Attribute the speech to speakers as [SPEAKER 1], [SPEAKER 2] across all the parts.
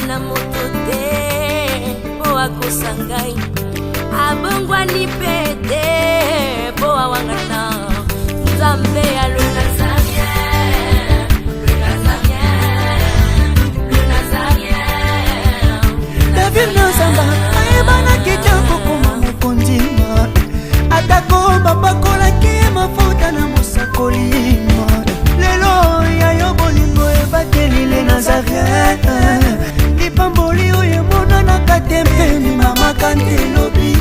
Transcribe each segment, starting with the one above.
[SPEAKER 1] na moto te mpo akosa ngai abongwani mpe te mpo awangana nzambe ya lola.
[SPEAKER 2] David Nazamba ayebanaki te kokoma mokonzi, atako bapakolaki ye mafuta na mosakoli. Lelo ya yo bolingo ebateli le Nazarien, lipamboli oyo emonanaka te mpe mimamaka nte lobi.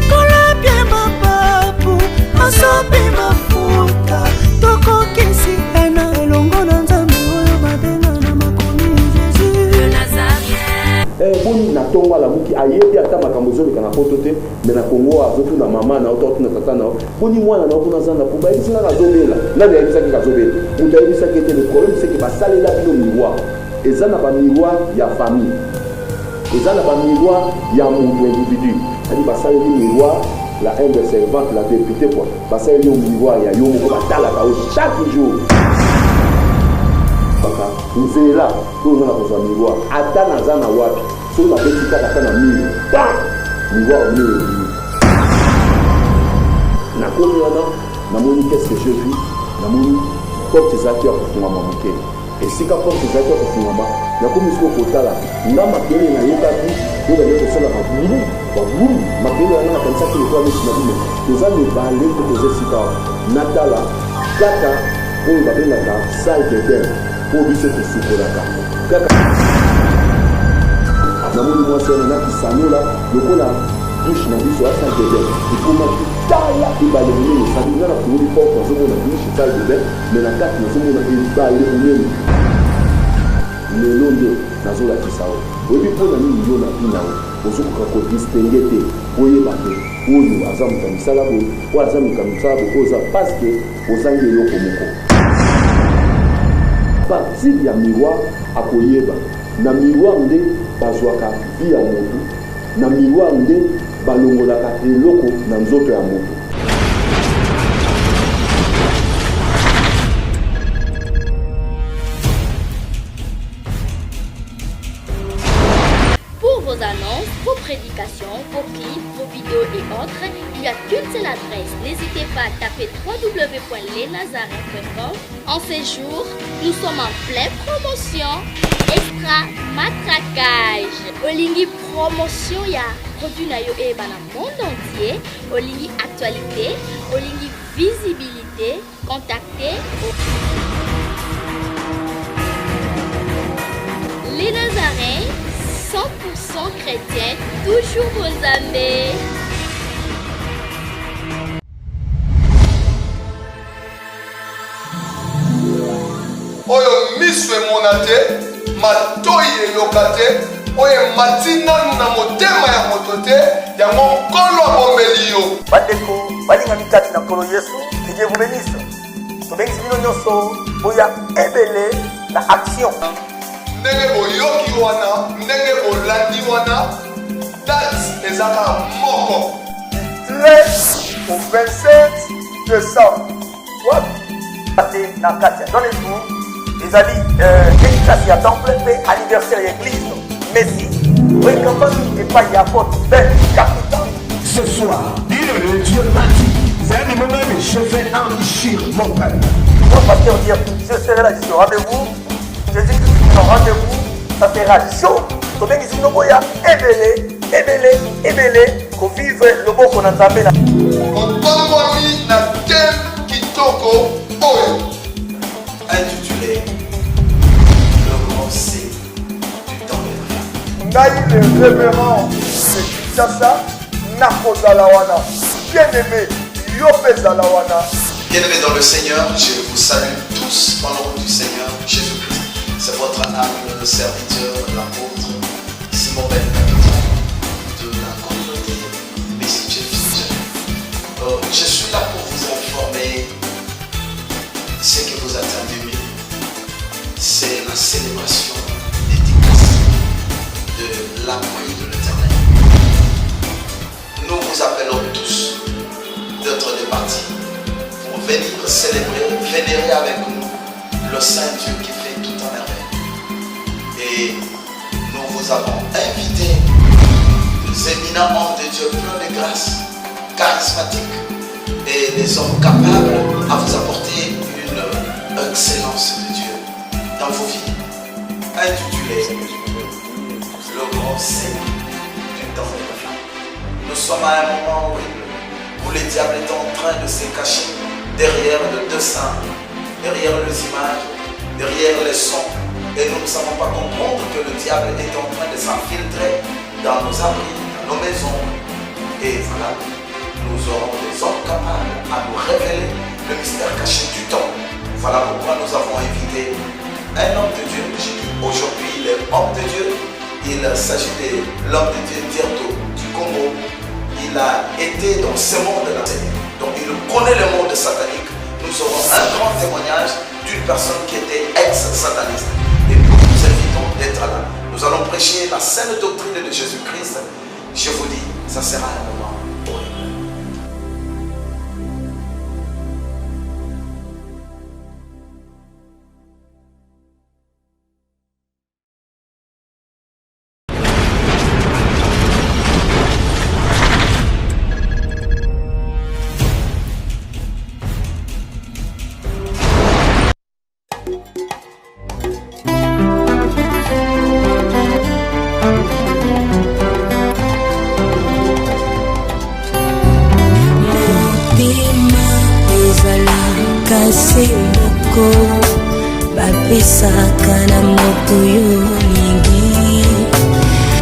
[SPEAKER 2] Kolapie mapapu asopi mafuta, tokokisi ena elongo na Nzambe oyo babenga na makomi Jésus.
[SPEAKER 3] Boni na ntongo alamuki, ayebi ata makambo ezoleka na poto te, me na Kongo azotuna mama na yo to atuna tata na yo: boni mwana na yo kuna aza na po? Bayebisi ngaka azobela. Nani ayebisaki kazobela? Moto ayebisaki ete le problème, c'est que basalela bino miroir. Eza na bamiroir ya famille, eza na bamiroir ya moto individu. C'est-à-dire basaleli miroir la humble servante, la députée quoi. Basaleli yo miroir ya yo moko, batalaka yo chaque jour. Kaka nzela oyo nga na kozwa miroir, ata naza na wapi, soki nabeti kaka ata na mur, pa miroir mur ebimi. Nakomi wana, namoni, qu'est-ce que j'ai vu? Namoni porte ezalaki ya kofungama moke. Esika porte ezalaki ya kofungama, nakomi sikoyo kotala nga makelele nayokaki oyo bande kosala babulu babulu. Makelele wana nakanisaki lokola neti na bino toza mibale mpe toza esika wana. Natala kaka oyo babengaka salle de bain oyo biso tosukolaka kaka. Namoni mwasi wana nakisanola lokola douche na biso ya salle de bain ekomaki. Tala ebale monene esali nga. Nafungoli porte, nazomona douche, salle de bain, mais na kati nazomona ebale monene. Lelo nde nazolakisa yo. Oyebi mpo na nini yo na vie na yo ozokoka kodistinguer te, oyeba te oyo aza moto ya misala boye, oyo aza moto ya misala boye? Oyo oza parce que ozangi eloko moko. Partir ya miroir akoyeba. Na miroir nde bazwaka vie ya motu, na miroir nde balongolaka eloko na nzoto ya moto.
[SPEAKER 4] Pour vos annonces, vos prédications, vos clips, vos vidéos et autres, il n'y a qu'une seule adresse. N'hésitez pas à taper www.lesnazarin.com. En ces jours, nous sommes en pleine promotion. Extra matraquage. Olingi promotion ya produit na yo eyeba na monde entier. Olingi actualité, olingi visibilité, contactez Les Nazaréens, 100% chrétiens, toujours bonzambe.
[SPEAKER 5] Oyo miso emona te, matoi eyoka te, oyo emati nanu na motema ya moto te, yango Nkolo abombeli yo.
[SPEAKER 6] Bandeko balingami kati na Nkolo Yesu, que Dieu vous bénisse. Tobengisi bino nyonso boya ebele na action.
[SPEAKER 5] Ndenge boyoki wana, ndenge bolandi wana, date eza kaka moko.
[SPEAKER 6] Du 13 au 27 décembre. Wapi? Te na kati ya Johannesburg ezali dédicace ya temple mpe anniversaire ya église Messi oyo ekambami epai ya apôtre Ben Kakuta.
[SPEAKER 7] Ce soir, le Dieu m'a dit, je vais enrichir mon peuple.
[SPEAKER 6] Moi, pasteur dire, je serai là, je suis au rendez-vous. Jésus-Christ est au rendez-vous. Ça sera chaud. Tobengisi bino boya ebele, ebele, ebele, kovivre loboko na Nzambe na
[SPEAKER 5] Opambwami na thème kitoko oyo.
[SPEAKER 8] Intitulé Le grand C du temps de la fin.
[SPEAKER 5] Ngai le révérend de Kinshasa nakozala wana. Bien aimé, yo mpe zala wana.
[SPEAKER 8] Bien-aimés dans le Seigneur, je vous salue tous au nom du Seigneur Jésus-Christ. C'est votre humble serviteur, l'apôtre Simon Ben de la communauté Messie James. Je suis là pour vous informer ce que vous attendez mieux. C'est la célébration dédicace de l'appui de l'Éternel. Nous vous appelons tous d'être des partis pour venir célébrer, vénérer avec nous le Saint Dieu qui fait tout en merveille. Et Et nous vous avons invité des éminents hommes de Dieu pleins de grâce, charismatiques et des hommes capables à vous apporter une excellence de Dieu dans vos vies. Intitulé Le grand signe du temps de la fin. Nous sommes à un moment horrible où le diable est en train de se cacher derrière le dessin, derrière les images, derrière les sons. Et nous ne savons pas comprendre que le diable est en train de s'infiltrer dans nos abris, dans nos maisons. Et voilà, nous aurons des hommes capables à nous révéler le mystère caché du temps. Voilà pourquoi nous avons invité un homme de Dieu. J'ai dit aujourd'hui, il est homme de Dieu. Il s'agit de l'homme de Dieu Dierto du Congo. Il a été dans ce monde-là. Donc il connaît le monde satanique. Nous aurons un grand témoignage d'une personne qui était ex-sataniste. Et nous vous invitons d'être là. Nous allons prêcher la sainte doctrine de Jésus-Christ. Je vous dis, ça sera un moment horrible.
[SPEAKER 1] Motema ezalaka se moko bapesaka na moto yo olingi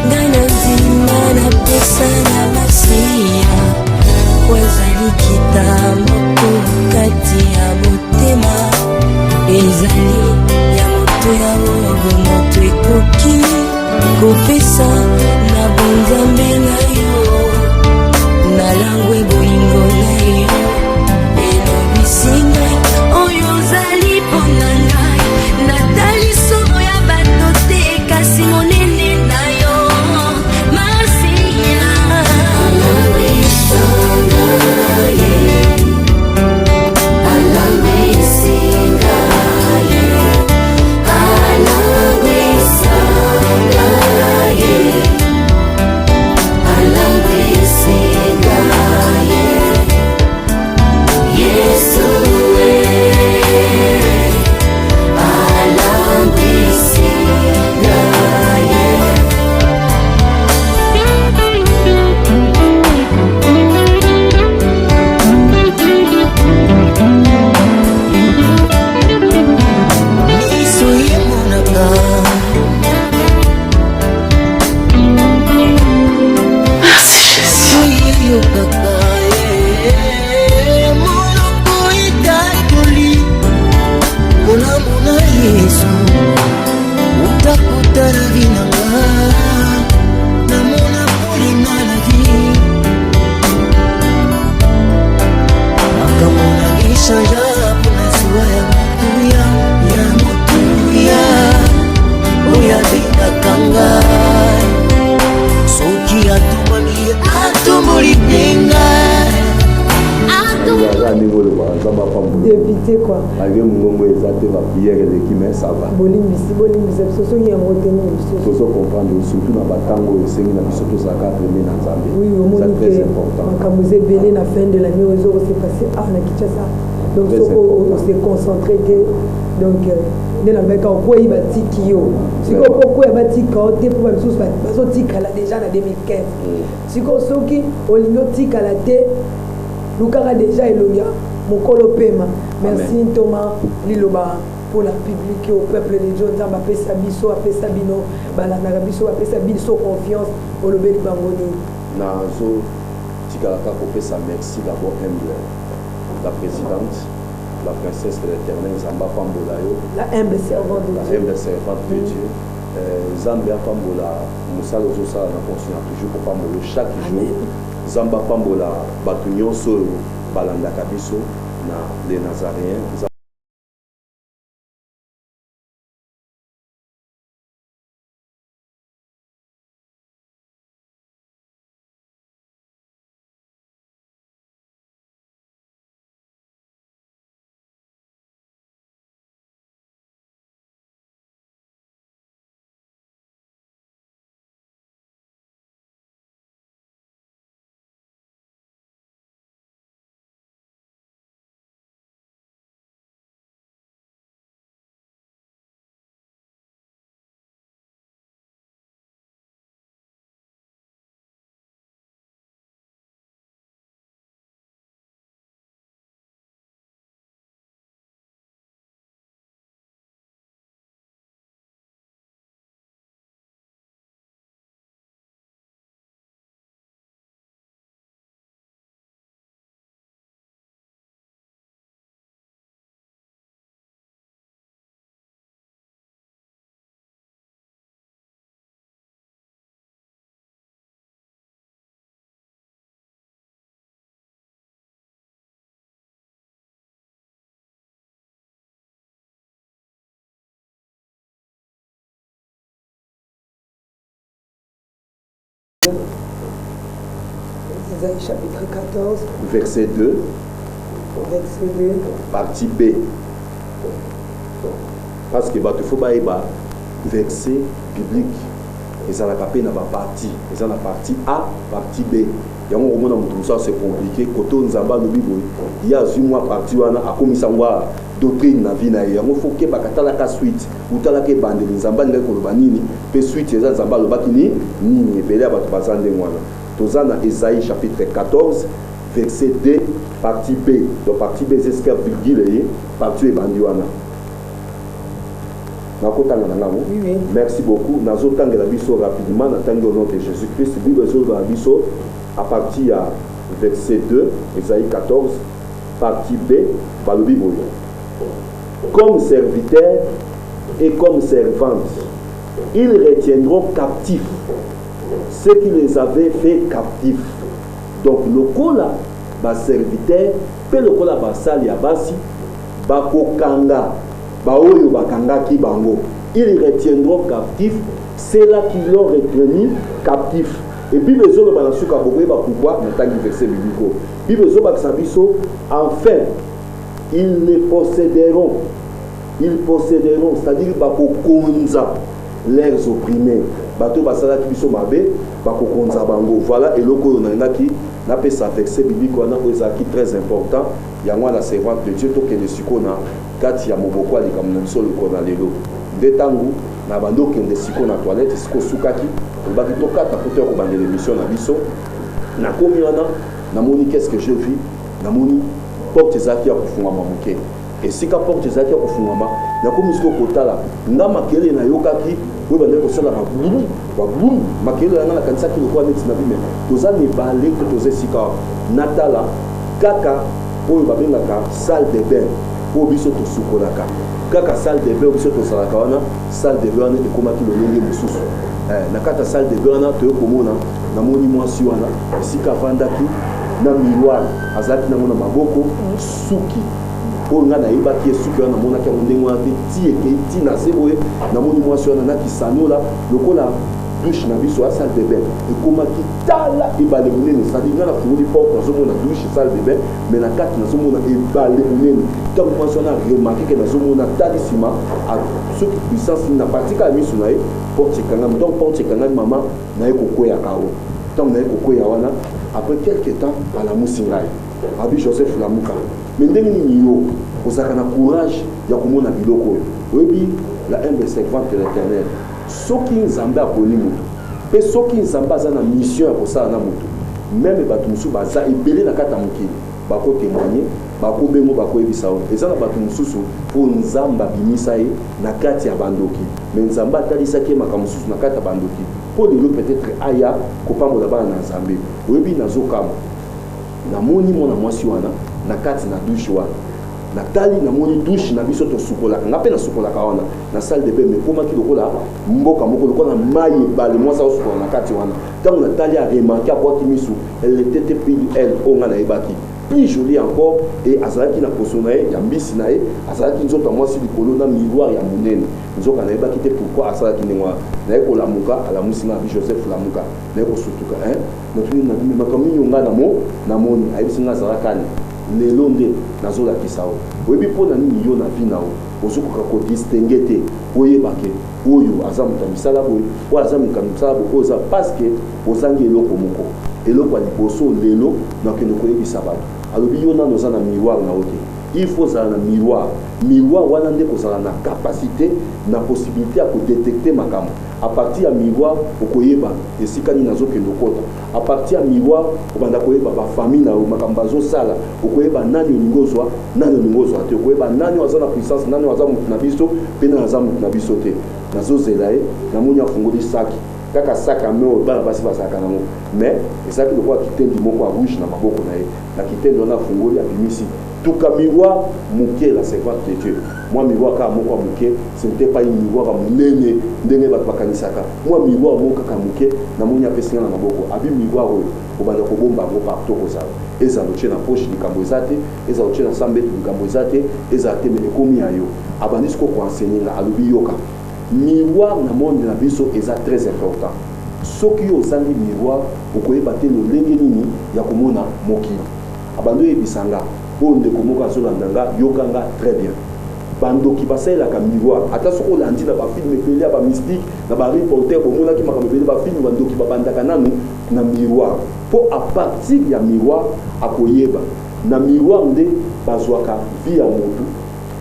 [SPEAKER 1] ngai na ndima napesa na masiya po ezali kita moko kati ya motema ezali ya moto ya oyo moto ekoki kopesa na bonzambe na yo nalangwe bolingo na yo elobisi ngai oyo ozali mpo na ngai natali solo ya bato te kasi monene na yo masiya
[SPEAKER 2] Miso emonaka eyokaka monoko etatoli bolamu na Yesu utakota na vie na nga namona polinga na vie makambo na echangea mpona zuwa ya motuya ya motuya oyo abengaka ngai soki atombami atomboli mpe ngai.
[SPEAKER 3] Ezalaka ndenge olobaka, Nzambe apambola.
[SPEAKER 9] Député quoi.
[SPEAKER 3] Malgré mongongo eza te, baprière eleki, mais ça va.
[SPEAKER 9] Bolimbisi, bolimbisa biso soki yango te nini lisusu.
[SPEAKER 3] Tozo comprendre, surtout na batango oyo esengi na biso tozalaka pembe na Nzambe.
[SPEAKER 9] Oui.
[SPEAKER 3] Eza
[SPEAKER 9] Omoni
[SPEAKER 3] très
[SPEAKER 9] ke
[SPEAKER 3] important.
[SPEAKER 9] Makambo eza ebele na fin de l'année oyo ezoko se passe awa na Kinshasa, donc
[SPEAKER 3] Très
[SPEAKER 9] soki
[SPEAKER 3] important.
[SPEAKER 9] ose concentré te, donc nde nalobaki okwei batiki yo sikoyo po okwea batika yo te mpo bamisusu bazotikala déjà na 2015. Sikoyo soki olingi otikala te, lukaka déjà elongi ya mokolo pema. Merci ntoma, liloba mpona public au peuple de Dieu. Nzambe apesa biso, apesa bino balandaka biso, apesa biso confiance, olobeli bango nini?
[SPEAKER 3] Nazotikala kaka kopesa merci d'abord humble la présidente, la princesse de l'Éternel. Nzambe apambola yo.
[SPEAKER 9] La humble servante de
[SPEAKER 3] La
[SPEAKER 9] Dieu.
[SPEAKER 3] Humble servante de Dieu. Nzambe apambola mosala ozosala na continue toujours kopambola yo chaque jour. Nzambe apambola bato nyonso oyo balandaka biso na Les Nazaréens.
[SPEAKER 9] Ésaïe chapitre 14.
[SPEAKER 3] Verset 2.
[SPEAKER 9] Verset 2.
[SPEAKER 3] Partie B. Parce que bato faut bayeba verset biblique ezalaka mpe na bapartie, eza na partie A, partie B. Yango okomona moto mosusu ase compliqué koto Nzambe alobi boye, ye azwi mwa partie wana akomisa yango doctrine na vie na ye. Yango faut kebaka, talaka suite, utalaka ebandeli, Nzambe alingaki koloba nini, mpe suite eza Nzambe alobaki ni nini. Ebele ya bato baza ndenge wana. Toza na Esaïe chapitre 14 verset 2 partie B. Donc partie B eza esika virgule ye partie ebandi wana. Nakotanga na ngango.
[SPEAKER 9] Oui, oui.
[SPEAKER 3] Merci beaucoup. Nazotangela biso rapidement, natangi au nom de Jésus-Christ. Bible ezoloba na biso à partir ya verset 2, Esaïe 14 partie B, balobi boye: comme serviteurs et comme servantes, ils retiendront captifs ceux qui les avaient fait captifs. Donc lokola baserviteur mpe lokola basali ya basi bakokanga baoyo bakangaki bango, ils retiendront captifs ceux-là qui l'ont retenu captif. Et Bible ezoloba na suka, bokoyeba pourquoi natangi verset biblique. Bible ezobakisa biso: enfin ils les posséderont, ils posséderont, c'est-à-dire bakokonza leurs opprimés, bato basalaki biso mabe bakokonza bango. Voilà eloko oyo nalingaki napesa verset biblique wana oyo ezalaki très important. Yango wana, servante de Dieu, tokende sikoyo na kati ya moboko ya likambo na biso lokolo na lelo. Nde ntango na bandi okende sikoyo na toilette, sikoyo osukaki, olobaki tokata po toya kobandela émission na biso. Nakomi wana, namoni, qu'est ce que je vis? Namoni porte ezalaki ya kofungwama moke. Esika porte ezalaki ya kofungwama, nakomi sikoyo kotala nga makelele nayokaki oyo bandaki kosala babulu babulu. Makelele yanga nakanisaki lokola neti na bime toza na ebale to toza esika wapi. Natala kaka oyo babengaka salle de bain oyo biso tosukolaka, kaka salle de bain oyo biso tosalaka wana. Salle de bain wana ekomaki lolenge mosusu. Na kati ya salle de bain wana, toye komona, namoni mwasi wana esika avandaki na miroir azalaki nango na maboko. Suki oyo ngai nayebaki ye, suki wana namonaki yango ndenge wana te, ti ekei ti na se boye. Namoni mwasi wana nakisanola lokola douche na biso ya salle de bain ekomaki tala ebale monene. C'est-à-dire ngai nafungoli porte, nazomona douche, salle de bain, mais na kati nazomona ebale monene. Ntango mwasi wana remarquer ke nazomona, tali nsima, soki puissance na partie kaka miso na ye, porte ekangami. Donc porte ekangami, mama naye kokweyaka o. Ntango naye kokweya wana, après quelque temps alamusi ngai, abi: "Joseph, lamuka." Mais ndenge nini yo ozalaka na courage ya komona biloko oyo? Oyebi, la humble servante de l'Éternel, soki Nzambe aponi moto mpe soki Nzambe aza na mission ya kosala na moto, même bato mosusu baza ebele na kati ya mokili bakotémoigner, bakobengo, bakoyebisa yo. Eza na bato mosusu mpo Nzambe abimisa ye na kati ya bandoki, mais Nzambe atalisaki ye makambo mosusu na kati ya bandoki mpo lelo peut-être aya kopambola bana na Nzambe. Oyebi, nazokama, namoni mwana mwasi wana na kati na douche wana. Natali, namoni douche na biso tosukolaka, nga mpe nasukolaka wana na salle de bain, ekomaki lokola mboka moko, lokola mai ebale. Mwasi aosukola na kati wana. Ntango natali, aremarquer, abwaki misu, elle était plus elle oyo nga nayebaki, plus jolie encore, et azalaki na poso na ye ya mbisi na ye, azalaki nzoto ya mwasi likolo na miroir ya monene. Nzoka nayebaki te pourquoi asalaki ndenge wana. Naye kolamuka, alamusi nga, abi: "Joseph, lamuka." Naye kosutuka, natuni makambo nini nga namoni. Ayebisi nga: "Azalaka ni lelo nde nazolakisa yo. Oyebi mpo na nini yo na vie na yo ozokoka kodistinguer te, oyeba ke oyo aza moto ya misala boye, oyo aza moto ya misala boye? Oyo eza parce que ozangi eloko moko, eloko ya liboso. Lelo nakende koyebisa bato." Alobi: "Yo nano oza na miroir na yo te. Il faut ozala na miroir. Miroir wana nde kozala na capacité, na possibilité ya kodétecter makambo. À partir ya miroir, okoyeba esika nini azokende okota. À partir ya miroir, obanda koyeba bafamille na yo, makambo azosala. Okoyeba nani olingi ozwa, nani olingi ozwa te. Okoyeba nani aza na puissance, nani aza motu na biso mpe nani aza motu na biso te." Nazozela ye, namoni afungoli saki, kaka sac à main oyo bana basi bazalaka nango, mais ezalaki lokola kitendi moko ya rouge na maboko na ye. Na kitendi wana afungoli, abimisi tuka miroir moke. La servante de Dieu, mwa miroir kaka moko ya moke, ce n'était pas une miroir ya monene ndenge bato bakanisaka, mwa miroir moko kaka moke. Namoni apesi nga na maboko, abi: "Miroir oyo, obanda kobomba yango partout. Kozala ezala otie na poche, likambo eza te. Ezala otie na sambetu, likambo eza te. Ezala te, mais ekomi ya yo." Abandi siko koenseigner nga, alobi: "Yoka, miroir na monde na biso eza très important. Soki yo ozangi miroir, okoyeba te lolenge nini ya komona mokili. Abandi oyebisa nga, oyo ndeko moko azolanda nga, yoka nga très bien. Bandoki basalelaka miroir. Ata soki olandi na ba film ebele ya ba mystique, na ba Harry Potter, bomonaki makambo ebele ba film bandoki babandaka nanu na miroir. Po à partir ya miroir akoyeba. Na miroir nde bazwaka vie ya mutu,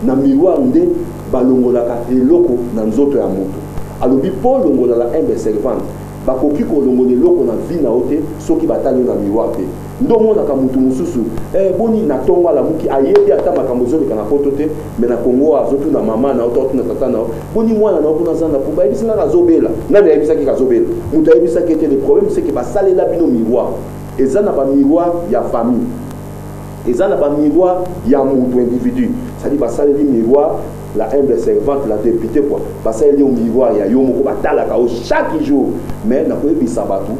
[SPEAKER 3] na miroir nde balongolaka eloko na nzoto ya mutu. Alobi po olongola la humble servante, bakoki kolongola eloko na vie na yo te soki batali yo na miroir te. Nde omonaka mutu mususu eh boni na tongo alamuki ayebi ata makambo ezoleka na poto te mais na Congo azotuna mama na yo to atuna tata na yo boni mwana na yo kuna aza na po bayebisi nga azobela. Nani ayebisaki kazobela? Mutu ayebisaki ye te. Le problème c'est que basalela bino miroir. Eza na ba miroir ya famille, eza na ba miroir ya mutu individu, c'est-à-dire basaleli miroir la humble servante, la députée quoi, basaleli yo miroir ya yo moko, batalaka yo chaque jour. Mais nakoyebisa bato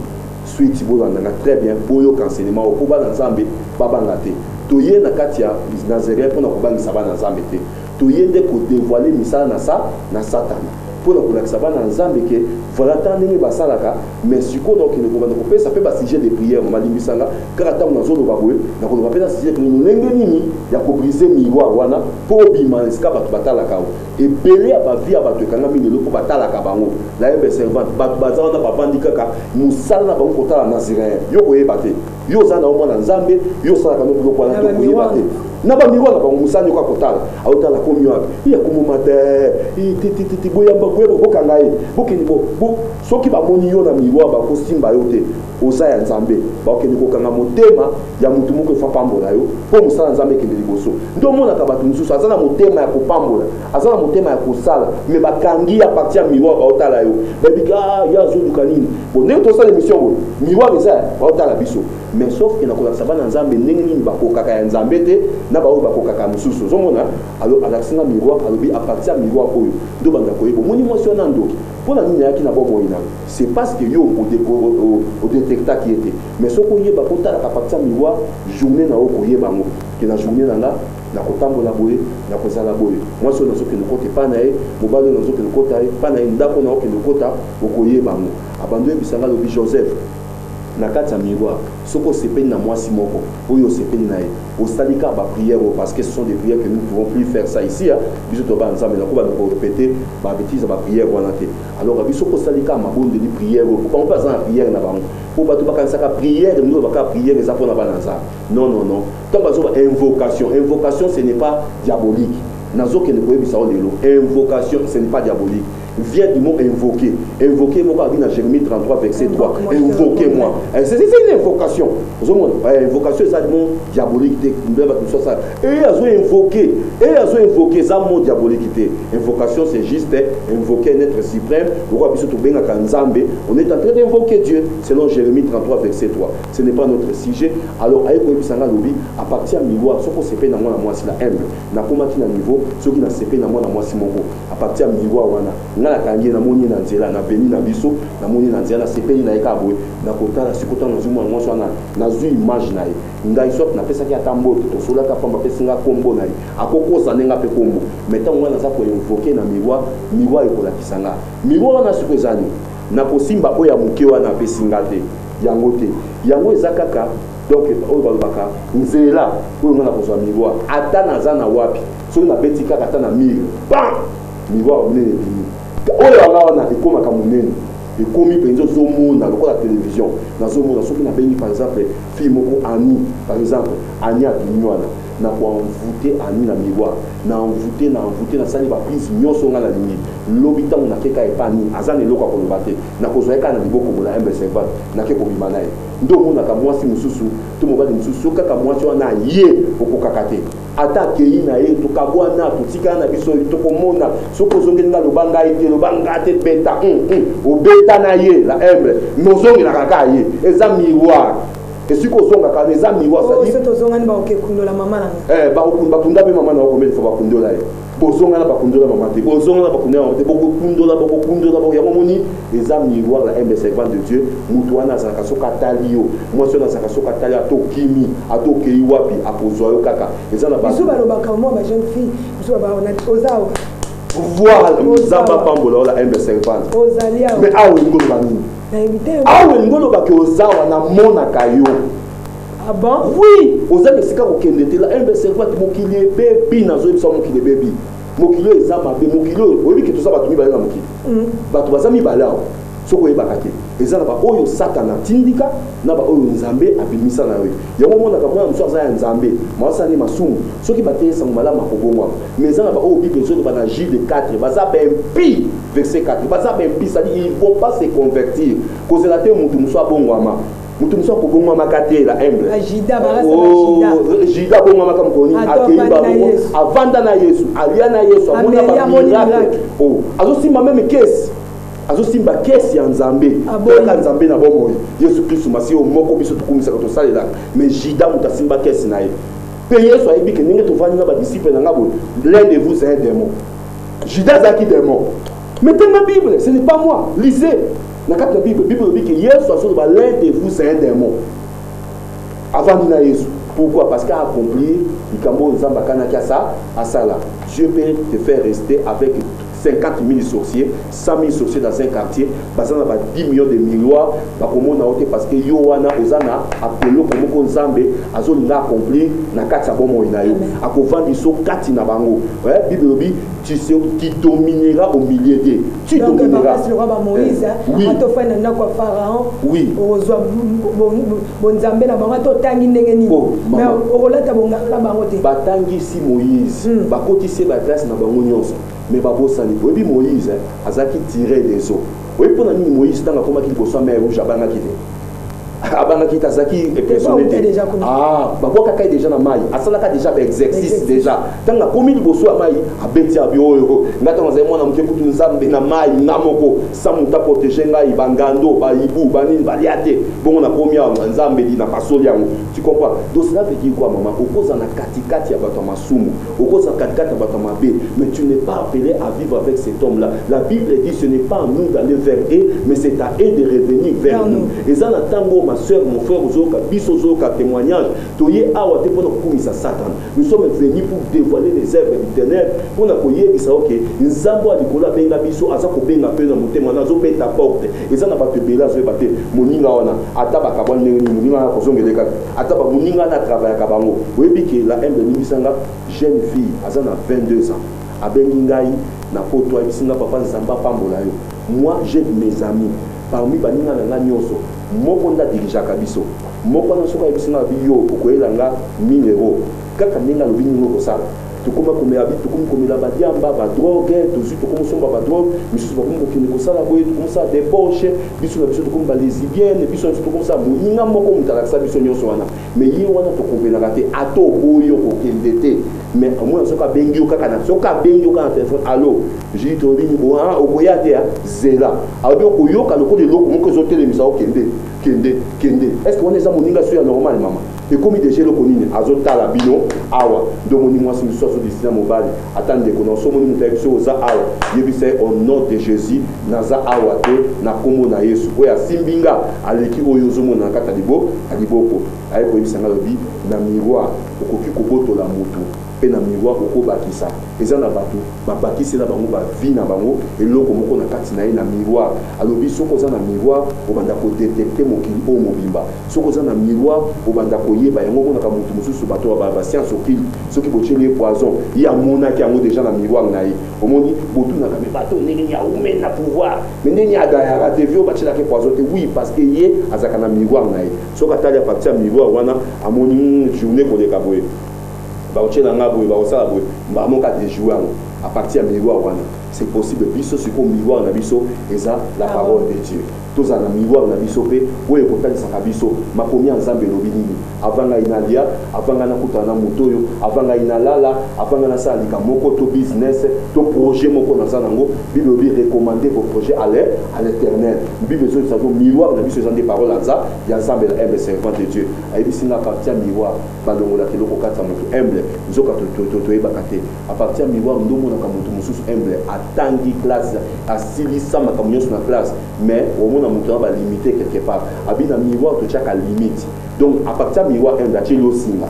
[SPEAKER 3] suite, bolanda nga très bien, boyoka enseignement oyo mpo bana Nzambe babanga te. Toye na kati ya Nazaréen mpona kobangisa bana Nzambe te, toye nde kodévoiler misala na sa na Satana mpona kolakisa bana Nzambe ke voilà ta ndenge basalaka. Mais sikoyo nakokende kobanda kopesa mpe basujet de prière. Mama, limbisanga kaka ntango nazoloba boye, nakoloba mpe na sujet de prière lolenge nini ya kobrise miroir wana mpo obima esika bato batalaka yo. Ebele ya bavie ya bato ekangami lelo mpo batalaka bango. La humble servante, bato baza wana bavandi kaka, mosala na bango kotala naziréen. Yo koyeba te, yo oza na yo mwana Nzambe, yo osalaka no biloko wana to koyeba te na bamiroir na bango. Mosala nyoko akotala, aotala komi wapi ya komoma te titititi, boyamba boyeba, bokanga ye, bokende bo. Soki bamoni yo na miroir, bakosimba yo te, oza ya Nzambe. Bakokende kokanga motema ya motu moko efa pambola yo mpo mosala Nzambe ekende liboso. Nde omonaka bato mosusu aza na motema ya kopambola, aza na motema ya kosala, mais bakangi ya partir ya miroir, baotala yo, bayebi ah, ye azoluka nini. Bon, ndenge tosala émission boye, miroir eza, baotala biso. Mais sauf ke nakolakisa bana Nzambe ndenge nini bakokaka ya Nzambe te na baoyo bakokaka mosusu. Ozomona, alo alakisi nga miroir, alobi à partir ya miroir oyo nde obanda koyeba. Omoni mwasi wana ndoki, mpo na nini ayaki na bomoi na yo? C'est parce que yo odétectaki ye te. Mais soki oyeba kotalaka partir ya miroir, journée na yo koyeba yango ke na journée na nga nakotambola boye, nakozala boye, mwasi oyo nazokende kota epai na ye, mobali oyo nazokende kota epai na ye, ndako na okende kota, okoyeba yango. Abandi oyebisa nga, alobi: Joseph, na kati ya miroir, soki osepeli na mwasi moko oyo osepeli na ye, osali kaka baprière oyo, parce que ce sont des prières que nous pouvons plus faire ça ici, hein. Biso toba Nzambe, nakobanda korépéter babêtise ya baprière wana te. Alors biso kosali kaka mabondeli, prière oyo, po bango mpe aza na prière na bango, po bato bakanisaka prière nde baka prière eza mpona bana Nzambe. Non, non, non. Ntango bazoba invocation, invocation, ce n'est pas diabolique. Nazokende koyebisa yo lelo, invocation, ce n'est pas diabolique, vient du mot invoquer. Invoquer, moko abi na Jérémie 33 verset 3, invoquez-moi. C'est une invocation. Ozomona, invocation eza mot diabolique te. Mbe bato mosusu asala e azo invoquer, e azo invoquer, eza mot diabolique te. Invocation, c'est juste invoquer un être suprême lokola biso tobengaka Nzambe. On est en train d'invoquer Dieu selon Jérémie 33 verset 3. Ce n'est pas notre sujet. Alors aye koyebisa nga, alobi à partir ya miroir, soki osepeli na mwana mwasi, la humble, nakomaki na niveau, soki nasepeli na mwana mwasi moko, à partir ya miroir wana, nga nakangi ye, namoni ye na nzela na veni na biso, namoni ye na nzela, nasepeli na ye kaka boye, nakotala sikoyo ntango nazwi mwana mwasi wana, nazwi image na ye, ngai soit napesaki ata mbote, tosolaka pamba, apesi nga kombo na ye, akokosa ndenge ape kombo. Mais ntango ngai naza koinvoquer na miroir, miroir ekolakisa nga. Miroir wana sikoyo eza nini? Nakosimba oyo ya moke wana apesi nga te, yango te, yango eza kaka donc oyo balobaka nzela oyo nga nakozwa miroir. Ata naza na wapi, soki nabeti kaka ata na mur, bam, miroir monene ebimi. Oyo yanga wana ekomaka monene, ekomi mpenza ozomona lokola télévision. Nazomona soki nabengi par exemple fille moko Ani, par exemple Ani abimi wana, na koenvoûter Ani na miroir, na envoûter, na envoûter, nasali baprise nyonso nga nalingi. Lobi ntango nakeka epa Ani, aza na eloko ya koloba te, nakozwa ye kaka na liboko bola, humble servante, nake kobima na ye. Nde omonaka mwasi mosusu to mobali mosusu, soki kaka mwasi wana ye okokaka te, ata akei na ye, tokabwana, totikala na biso, tokomona. Soki ozongeli nga, loba ngai te, loba nga te, beta obeta na ye, la humble, mais ozongelaka kaka ye. Eza miroir esika ozongaka, eza miroir.
[SPEAKER 9] Tozongani, bakokekundola mama na
[SPEAKER 3] nga. Bakunda mpe mama na yo combien de fois? Bakundola ye, bozongana, bakundola mama te, bozongana, bakundola mama te, bokokundola, bokokundola yango. Moni, eza miroir, la humble servante de Dieu. Moto wana azalaka, soki atali yo, mwasi wana azalaka, soki atali, ata okimi, ata okei wapi, akozwa yo kaka. Eza na
[SPEAKER 9] biso balobaka mwa ba jeune fille biso oza awa.
[SPEAKER 3] Voilà, Nzambe apambola yo, la humble servante.
[SPEAKER 9] Ozali awa.
[SPEAKER 3] Mais awa olingi oloba nini?
[SPEAKER 9] Nayebi te.
[SPEAKER 3] Awa elingi olobaki ozawa namonaka yo.
[SPEAKER 9] Ah bon?
[SPEAKER 3] Oui, oza na esika kokende te la humble servante mokili ebebi nazoyebisa mokili ebebi. Mokili oyo eza mabe, mokili oyo oyebi ke toza bato mibale na mokili. Mm. Bato baza mibale awa. Soki oyebaka te, eza na baoyo Satana atindika na baoyo Nzambe abimisa na yo. Yango omonaka mwana mosusu aza ya Nzambe, mwasi ne masumu. Soki bateye sango malamu akobongwama. Mais eza na baoyo Bible ezoloba na Jude 4, baza bempi verset 4, baza bempi, c'est-à-dire ils vont pas se convertir. Kozela te moto mosusu abongwama. Moto mosusu akobongwamaka te la humble. Juda abongwamaka mokolo nini? Akei bango, avanda na Yesu, alia na Yesu, amona ba miracle. Oh, azosimba meme kesi. Azosimba kesi ya Nzambe. Kaka Nzambe na bomoi. Yesu Kristo Masiya moko biso tokumisaka tosalelaka. Mais Juda moto asimba kesi na ye. Pe Yesu ayebi ke ndenge tovandi na ba disciples na nga boye, l'un de vous c'est un démon. Judas azalaki démon. Mettez ma Bible, ce n'est pas moi. Lisez. Na kati na Bible, Bible elobi ke Yesu azoloba l'un de vous c'est un démon. Avandi na Yesu. Pourquoi? Parce qu'a accomplir likambo oyo Nzambe akanaki asa asala. Dieu peut te faire rester avec 50 000 sorciers, 100 000 sorciers dans un quartier, baza na ba 10 millions de miroirs, bakomona yo te parce que yo wana oza na akoloko moko Nzambe azolinga accomplir na kati ya bomoi na yo. Akovandisa yo kati na bango. Ouais, Bible elobi tu sais, tu domineras au milieu d'eux. Tu
[SPEAKER 9] Donc,
[SPEAKER 3] domineras.
[SPEAKER 9] Papa, le roi Moïse,
[SPEAKER 3] eh, oui.
[SPEAKER 9] atofai na ndako ya Pharaon.
[SPEAKER 3] Oui.
[SPEAKER 9] Okozwa bonzambe na bango ata otangi ndenge nini.
[SPEAKER 3] Oh,
[SPEAKER 9] Mais okolata bonganga na bango te.
[SPEAKER 3] Batangisi Moïse, mm. bakotisi ye ba classe na bango nyonso, mais babosani. Oyebi Moïse azalaki tiré des eaux. Oyebi mpona nini Moïse ntango akomaki liboso ya mer rouge abangaki te? Abangaki te, azalaki impressionné te. Ah, babwakaka ye déjà na mai, asalaka déjà ba exercice déjà. Ntango akomi liboso ya mai, abeti abi oyo ngai ntango nazali mwana moke kutu Nzambe na mai nga moko sans moto aprotege ngai, bangando bayibu banini balia te, bongo nakomi awa Nzambe di na pasoli yango. Tu comprends? Donc cela veut dire quoi maman? Okozala na katikati ya bato ya masumu, okozala katikati ya bato ya mabe, mais tu n'es pas appelé à vivre avec cet homme là. La Bible dit ce n'est pas à nous d'aller vers eux, mais c'est à eux de revenir vers nous. Eza na tango ma soeur, mon frère, ozoyoka biso, ozoyoka témoignage, toye awa te mpona kokumisa Satan. Nous sommes venus pour dévoiler les œuvres du ténèbre, mpona koyebisa oke Nzambe ya likolo abenga biso, aza kobenga mpe na motema na azobeta porte. Eza na bato ebele azoyeba te moninga wana ata bakabwani ndenge nini, moninga wana akozongela kaka ata ba moninga wana atravayaka bango. Oyebi ke la humble elimbisa nga, jeune fille aza na 22 ans abengi ngai na poto, ayebisi nga papa Nzambe apambola yo, moi j'ai mes amis parmi baninga na nga nyonso moko nde adirigeaka biso, moko wana soki ayebisi nga abi yo okoyela nga 1000 euros, kaka ndenge alobi ndenge okosala. Tokoma komela bi, tokomi komela ba diamba, ba drogue, tozwi tokomi kosomba ba drogue, misusu bakomi kokende kosala boye, tokomi kosala debauche, biso na biso tokomi ba lesbienne, biso na biso tokomi kosala moninga moko moto alakisa biso nyonso wana. Mais ye wana tokonvenaka te, ata oboyi yo kokende te, mais omona soki abengi yo kaka na, soki abengi yo kaka na telefone, allo, Julie tolobi nini, oh, ah, okoya te, ah, zela. Alobi okoyoka lokola eloko moko ezotelemisa yo, kende, kende, kende. Est-ce que wana eza moninga so ya normal mama? Ekomi deja eloko nini azotala bino awa nde omoni mwasi mosusu azodestina mobali ata ndeko na so omoni moto ayebi soki oza awa yebisa ye au nom de Jésus naza awa te na kombo na Yesu oyo asimbi nga aleki oyo ozomona na kati ya liboko aye koyebisa nga alobi na miroir okoki kobotola motu mpe na miroir okobakisa eza na bato babakisela bango ba vie na bango eloko moko na kati na ye na miroir alobi soki oza na miroir obanda kodetecte mokili oyo mobimba soki oza na miroir obanda koyeba yango omonaka motu mosusu bato ya ba science occulte soki botieli ye poison ye amonaki yango deja na miroir na ye omoni botunaka me bato ndenge nini awumeli na pouvoir me ndenge nini agayaka te vio batielaki poison te oui parce que ye azalaka na miroir na ye soki atali apartir ya miroir wana amoni journée koleka boye bakotiela nga boye bakosala boye mbala moko adejoue yango à partir ya miroir wana c'est possible biso sikoyo miroir na biso eza la parole de Dieu tozala na miroir na biso mpe oyo ekotalisaka biso makomi ya Nzambe elobi nini avant ngai nalia avant ngai nakutana na moto oyo avant ngai nalala avant ngai nasala likambo moko to business to projet moko naza nango Bible elobi recommander vos projets à l'éternel Bible ezolisa biso miroir na biso eza nde parole ya Nzambe la humble servante de Dieu ayebisi nga à partir ya miroir balongolaka eloko kati ya moto humble nzoka toyebaka te à partir ya miroir nde omonaka moto mosusu humble atangi classe asilisa makambo nyonso na classe mais omona moto wana balimite quelque part abi na miroir totiaka limite donc à partir ya miroir humble atieli osinga.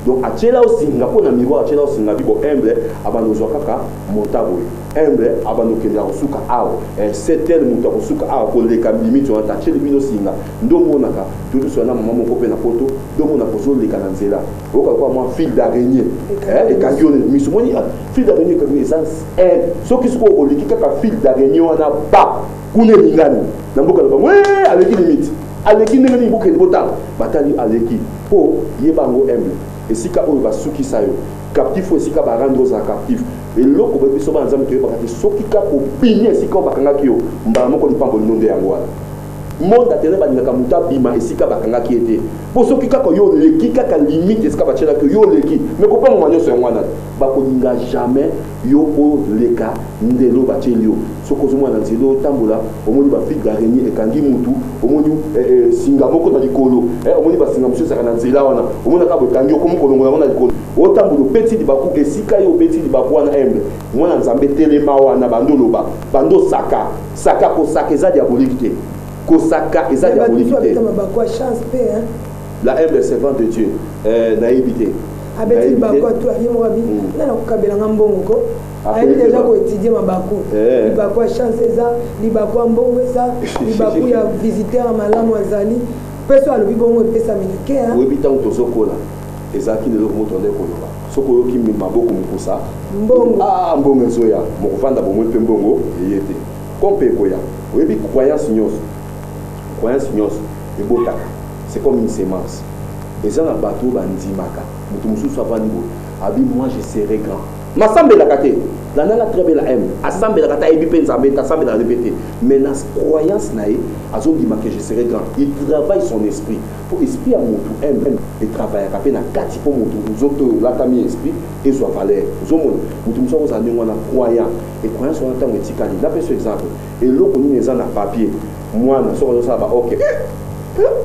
[SPEAKER 3] Donc atiela yo singa mpo na miroir, atiela yo singa bibo humble, abanda ozwa kaka monta boye humble, abanda okende akosuka awa, eh, setel moto akosuka awa koleka limite wana. Atieli bino singa nde omonaka totosola na mama moko mpe na poto, nde omonaka ozoleka na nzela, oyoka lokola mwa fil d'araignée ekangi yo miso. Moni fil d'araignée ekangi eza, soki sikoyo oleki kaka fil d'araignée wana, ba kuna elingani na mboka na bango, aleki limite, aleki ndenge nini? Bokende botala, batali, aleki. Mpo yeba yango humble, esika oyo basukisa yo captif, oyo esika barendre ozala captif, eloko boye biso bana Nzambe toyebaka te, soki kaka obimi esika oyo bakangaki yo, mbala moko lipamboli no nde yango wana. Monde atene balingaka moto abima esika bakangaki ye te, mpo soki kaka yo oleki kaka limite esika batielaki yo, yo oleki me kopangama nyonso yango wana. Bakolinga jamais yo oleka ndelo batieli yo. Soki ozomona na nzela otambola, omoni bafil d'araignée ekangi mutu, omoni singa moko na likolo, omoni basinga mosusu ezalaka na nzela wana, omonaka boye ekangi, okomi kolongola yango na likolo, otambola, obeti libaku. Esika yo obeti libaku wana, humble mwana Nzambe, telema wana, bando oloba, bando saka saka. Kosaka eza diabolique te, kosaka eza diabolique te. La humble servante de Dieu, nayebi te.
[SPEAKER 9] Abeti libaku, atu ye moko abi nga na kokabelanga mbongo ko ayebi deja koétudier mabaku. Libaku ya chance eza libaku ya mbongo, eza libaku ya visiteur ya malamu azali mpe so alobi bongo epesamela ke.
[SPEAKER 3] Oyebi, ntango tozokola, ezalaki lelo moto ande koloba, soki oyoki maboko mokusa,
[SPEAKER 9] mbongo.
[SPEAKER 3] Ah, mbongo ezoya, mokovanda bomoi mpe mbongo eye te, ko mpe ekoya. Oyebi, croyance nyonso, croyance nyonso ebotaka, c'est comme une semence. Eza na bato oyo bandimaka, moto mosusu avandi boye, abi: "Moi, je serai grand." Masambelaka te, landanga très bien, la m asambelaka te, ayebi mpe Nzambe te, asambelaka mpe te, mais na croyance na ye azondima que je serai grand. Il travaille son esprit, po esprit ya motu m etravaillaka mpe na kati, mpo motu nzoto oyo olatami esprit ezwa valeur. Ozomona motu mosusu akozala ndenge wana, croyant, e croyance wana ntango etikali. Napesa exemple, eloko nini eza na papier? Mwana soki azosala ba ok,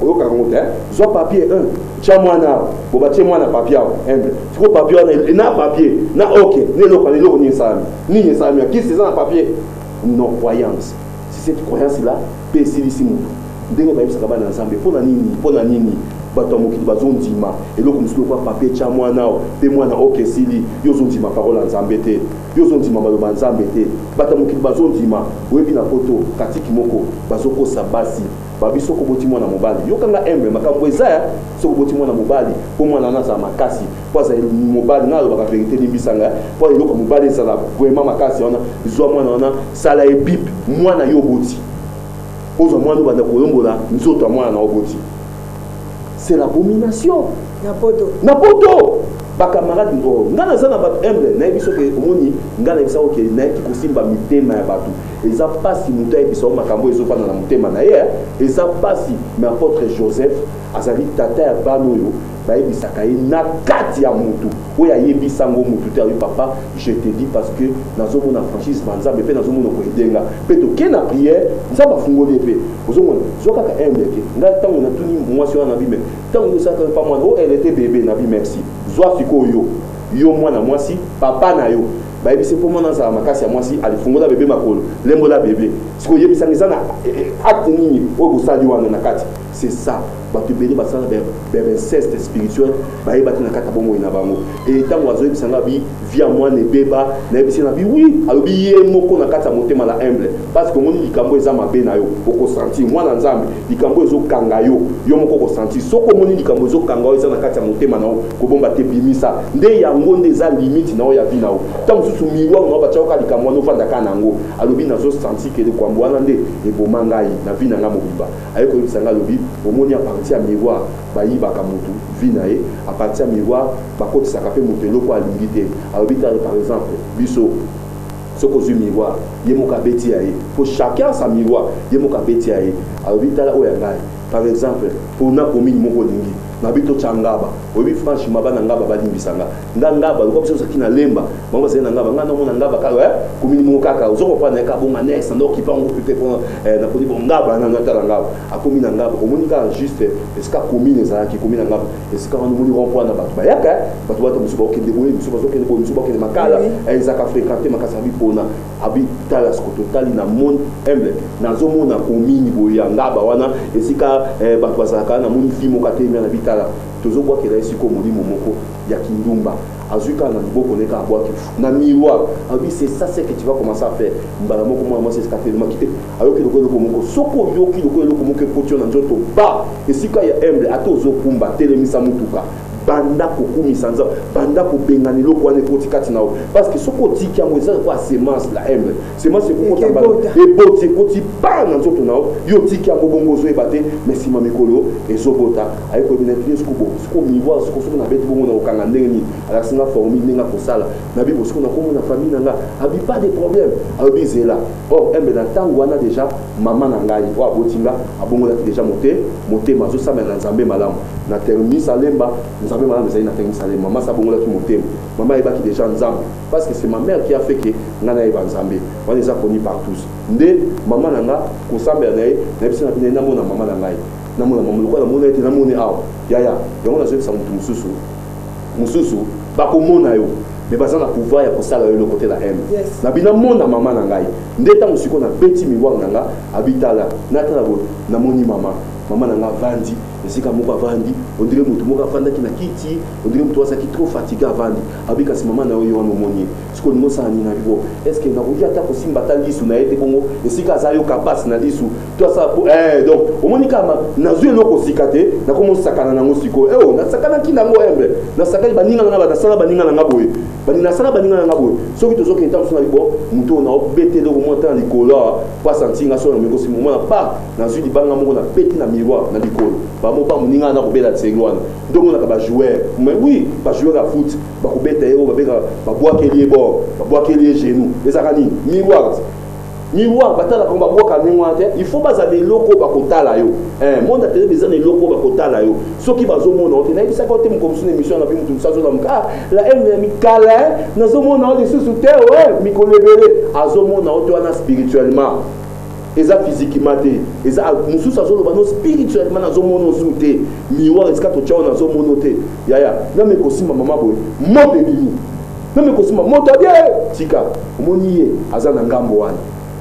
[SPEAKER 3] oyokaka yango te, zwa papier 1, tia mwana awa, bo batie mwana papier awa humble. Sikoyo papier wana na papier na ok na eloko wana, eloko nini esalami? Nini esalami? Kisi eza na papier? Non, croyance, c'est cette croyance là mpe esilisi motu. Ndenge bayebisaka bana Nzambe, mpo na nini? Mpo na nini bato ya mokili bazondima eloko mosusu lokola papier, tia mwana awa mpe mwana ok esili? Yo ozondima parole ya Nzambe te, yo ozondima maloba ya Nzambe te, bato ya mokili bazondima. Oyebi, na poto katiki moko bazokosa basi, babi soki oboti mwana mobali, yokanga humble, makambo eza ya soki oboti mwana mobali, mpo mwana wana azala makasi, mpo azali mobali, nga alobaka vérité, limbisanga, mpo eloko mobali ezala vraiment makasi wana, zwa mwana wana, sala ye pipe. Mwana yo oboti, ozwa mwana, obanda koyombola nzoto ya mwana na oboti, c'est l'abomination.
[SPEAKER 9] Na poto.
[SPEAKER 3] Na poto, bacamarade oyo nga naza na bato humble, nayebi soki omoni nga nayebisa oke nayeki kosimba mitema ya bato, eza mpasi. Moto ayebisa o makambo ezofanda na motema na ye, eza mpasi. Mais apôtre Joseph azali tata ya bana oyo bayebisaka ye na kati ya motu oyo ayebisango motu te. Ayobi: "Papa, je te dis parce que nazomona franchise banzambe mpe nazomona koedenga mpe toke na prière, Nzambe afungoli ye." Mpe ozomona, zwa kaka humble te. Ngai ntango natuni mwasi wana, nabi: "Me ntango osalaka pa mwana o, elle était bébé." Nabi: "Merci." Zwa sikoyo yo mwana mwasi, papa na yo bayebisi mpo mwana azala makasi ya mwasi, alifungola bebe makolo, lembola bebe. Sikoyo oyebisanga eza na acte nini oyo bosali wana na kati? C'est ça, bato ebele basala bainceste spirituel, bayeba te na kati ya bomoi na bango. E ntango azoyebisanga bi via mwana ebeba, nayebisi na bi oui. Alobi ye moko na kati ya motema na humble, parce que omoni likambo eza mabe na yo, okosentir. Mwana Nzambe, likambo ezokanga yo, yo moko okosentir. Soki omoni likambo ezokanga yo, eza na kati ya motema na yo, kobomba te, bimisa nde yango, nde eza limite na yo ya vie na yo. Ntango mosusu miroir na yo batiakoka likambo wana, ofandaka na yango. Alobi: "Nazosentir ke likambo wana nde eboma ngai na vie na ngai mobimba." Aye koyebisa ngai, alobi: "Omoni, à partir ya miroir bayibaka motu vie na ye, à partir ya miroir bakotisaka mpe moto eloko alingi te." Alobi: "Tala, par exemple biso, soki ozwi miroir, ye moko abeti ya ye, po chacun sa miroir, ye moko abeti ya ye." Alobi: "Tala oyo ya ngai, par exemple mpona commune moko olingi nabi totya Ngaba." Oyebi, franchement, bana Ngaba balimbisanga nga. Ngaba lokola biso ozalaki na Lemba, bango bazali na Ngaba, nga namona Ngaba kaka commune moko kaka, ozo comprendre, kaka bonga nex ndo okipa yango pe mpo naponi bo Ngaba na natala Ngaba. Akomi na Ngaba, omoni kaka juste esika commune ezalaki, commune ya Ngaba, esika wana omoni rond point na bato bayaka, bato bata mosusu bakokende boye, mosusu bazokende boye, mosusu bakokende Makala, ezalaka fréquenté makasi. Abi mpona abi tala siko totali na monde humble, nazomona commune boye ya Ngaba wana, esika bato bazalaka, namoni fi moko atelemi na bitala. Tozobwakela ye sikoyo molimo moko ya kindumba. Azwi kaka na loboko ne kaka abwaki na miroir. Alobi c'est ça ce que tu vas commencer à faire. Mbala moko mwana mwasi esika atelemaki te, ayoki lokola eloko moko. Soki oyoki lokola eloko moko ekoti yo na nzoto, ba esika ya humble, ata ozokumba, telemisa motuka. Banda kokumisa Nzambe, banda kobengana eloko wana ekoti kati na yo. Parce que soki otiki yango eza lokola semence la humble. Semence ekokota mbala eboti ekoti pa na nzoto na yo, yo otiki yango bongo ozoyeba te, mais sima mikolo ezobota. Aye koyebi na kini siko bo, siko miroir siko soki nabeti bongo na kokanga ndenge nini? Alakisi nga formule ndenge akosala. Na bibo siko nakomona famille na nga. Abi pas de problème. Alobi zela. Or humble na ntango wana deja mama na ngai oyo aboti nga abongolaki deja mote motema azosambela na Nzambe malamu. Na terminus Alemba, Nzambe malamu ezali na terminus Alemba. Mama abongolaki motema. Mama ayebaki deja Nzambe. Parce que c'est ma mère qui a fait que nga nayeba Nzambe. Wana eza connu par tous. Nde mama na nga kosambela na ye, nayebisi na bino namona mama na ngai. Namona mama lokola namona ye te namoni awa. Yaya, yango nazoyebisa moto mosusu. Mosusu bakomona yo mais baza na pouvoir ya kosala yo eloko te na M.
[SPEAKER 9] Yes.
[SPEAKER 3] Na bina mona mama na ngai. Nde ntango sikoyo nabeti miroir na nga, abitala, natala boye, namoni mama. Mama na nga avandi esika moko avandi, on dirait moto moko afandaki na kiti, on dirait moto azalaki trop fatigué avandi. Abi kasi mama na yo ye wana omoni ye. Sikoyo olingi osala nini? Abi bo, est-ce que nakoki ata kosimba ata lisu na ye te bongo esika aza yoka pasi na lisu to asala po donc omoni kaka nazwi eloko sika te, nakomi osakana nango sikoyo. Oh, nasakanaki nango humble. Nasakani baninga na nga, nasala baninga na nga boye. Bani nasala baninga na nga boye. Soki tozokende ntango mosusu na bibo, moto oyo naobete eloko moko ata na likolo awa, po asanti nga soki nameki kosimba omona pa, nazwi libanga moko nabeti na miroir na likolo. Bamo pa moninga na kobela tselo wana. Nde omonaka ba joueur. Mais oui, ba joueur ya foot, bakobeta ye oyo babengaka, babwakeli ye bord, babwakeli ye genou. Ezalaka nini? Miroir. Miroir, batalaka yango, babwaka ndenge wana te. Il faut bazala na eloko oyo bakotala yo. Monde ya ténèbres eza na eloko oyo bakotala yo. Soki bazomona yo te, nayebisaka yo te mokolo mosusu na émission na bi moto mosusu azolamuka, ah, la haine ya mikala, hein, nazomona yo lisusu te, ouais, mikolo ebele. Azomona yo te wana spirituellement. Eza physiquement te. Eza mosusu azoloba no spirituellement nazomona yo su te. Miroir esika totya yo nazomona yo te. Yaya, nami ekosimba mama boye, moto ebimi. Nami ekosimba moto abie, tika. Omoni ye aza na ngambo wana.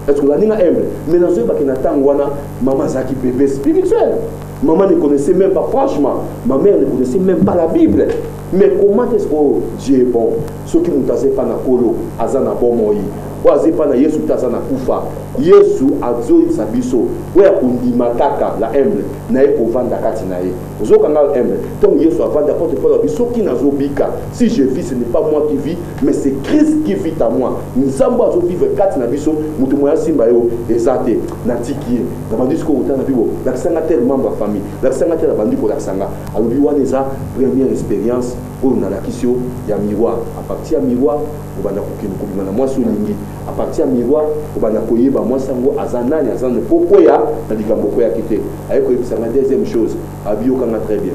[SPEAKER 3] Est-ce que olandi nga humble? Mais nazoyebaki na ntango wana mama azalaki bébé spirituel. Maman ne connaissait même pas, franchement, ma mère ne connaissait même pas la Bible. Mais comment est-ce que oh, Dieu est bon? Soki moto aza epa na Nkolo, aza na bomoi. Oyo aza epa na Yesu te aza na kufa. Yesu azoyebisa biso, oyo akondima kaka la humble, na ye kovanda kati na ye. Ozoyoka nga humble? Ntango Yesu avandi, apôtre Paul alobi, soki nazobika, si je vis, ce n'est pas moi qui vis, mais c'est Christ qui vit en moi. Nzambe azovivre kati na biso, moto moya asimba yo eza te. Natiki ye. Nabandi sikoyo kotala na bibo, lakisa nga tel membre ya famille, lakisa nga tel, abandi kolakisa nga. Alobi wana eza première expérience oyo nalakisi yo ya miroir. À partir ya miroir, obanda kokende kobima na mwasi olingi. À partir ya miroir, obanda koyeba mwasi yango aza nani, aza nani, po koya na likambo okoyaki te. Aye koyebisa nga deuxième chose, abi yoka nga très bien.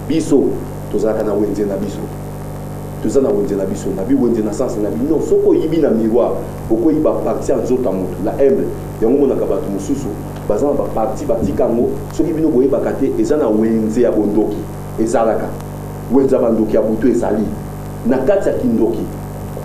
[SPEAKER 3] Biso tozalaka na wenze na biso. Toza na wenze na biso, na bi wenze na sens na bi non, soki oyibi na miroir, okoyiba partie ya nzoto ya moto, la humble. Yango monaka bato mosusu baza na ba partie batika yango, soki bino boyebaka te, eza na wenze ya bondoki. Ezalaka wenze ya bandoki ya butu ezali na kati ya kindoki.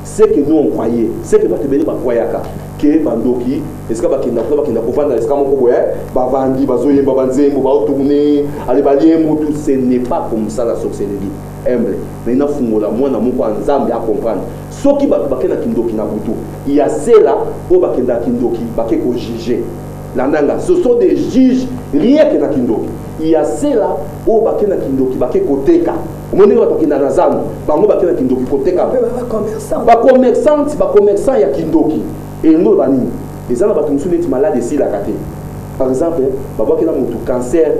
[SPEAKER 3] Ce que nous on croyait, ce que bato ebele bakwayaka ke bandoki esika bakenda kuna, bakenda kovanda esika moko boye, bavandi bazoyemba banzembo, baotourne ale balie mutu. Ce n'est pas comme ça la sorcellerie humble. Mais nafungola mwana moko ya Nzambe a comprendre. Soki bato bakenda kindoki na butu, il y a ceux-là oyo bakenda kindoki bake ko juger. Landanga, ce sont des juges rien que na kindoki. Il y a ceux-là oyo bakenda kindoki bake koteka. Omoni ndenge bato bakenda na zando, bango bakenda kindoki koteka.
[SPEAKER 9] Ba
[SPEAKER 3] commerçante, ba commerçant ya kindoki. Elingi oloba nini? Eza na bato mosusu neti malade esilaka te. Par exemple, babwakela motu cancer,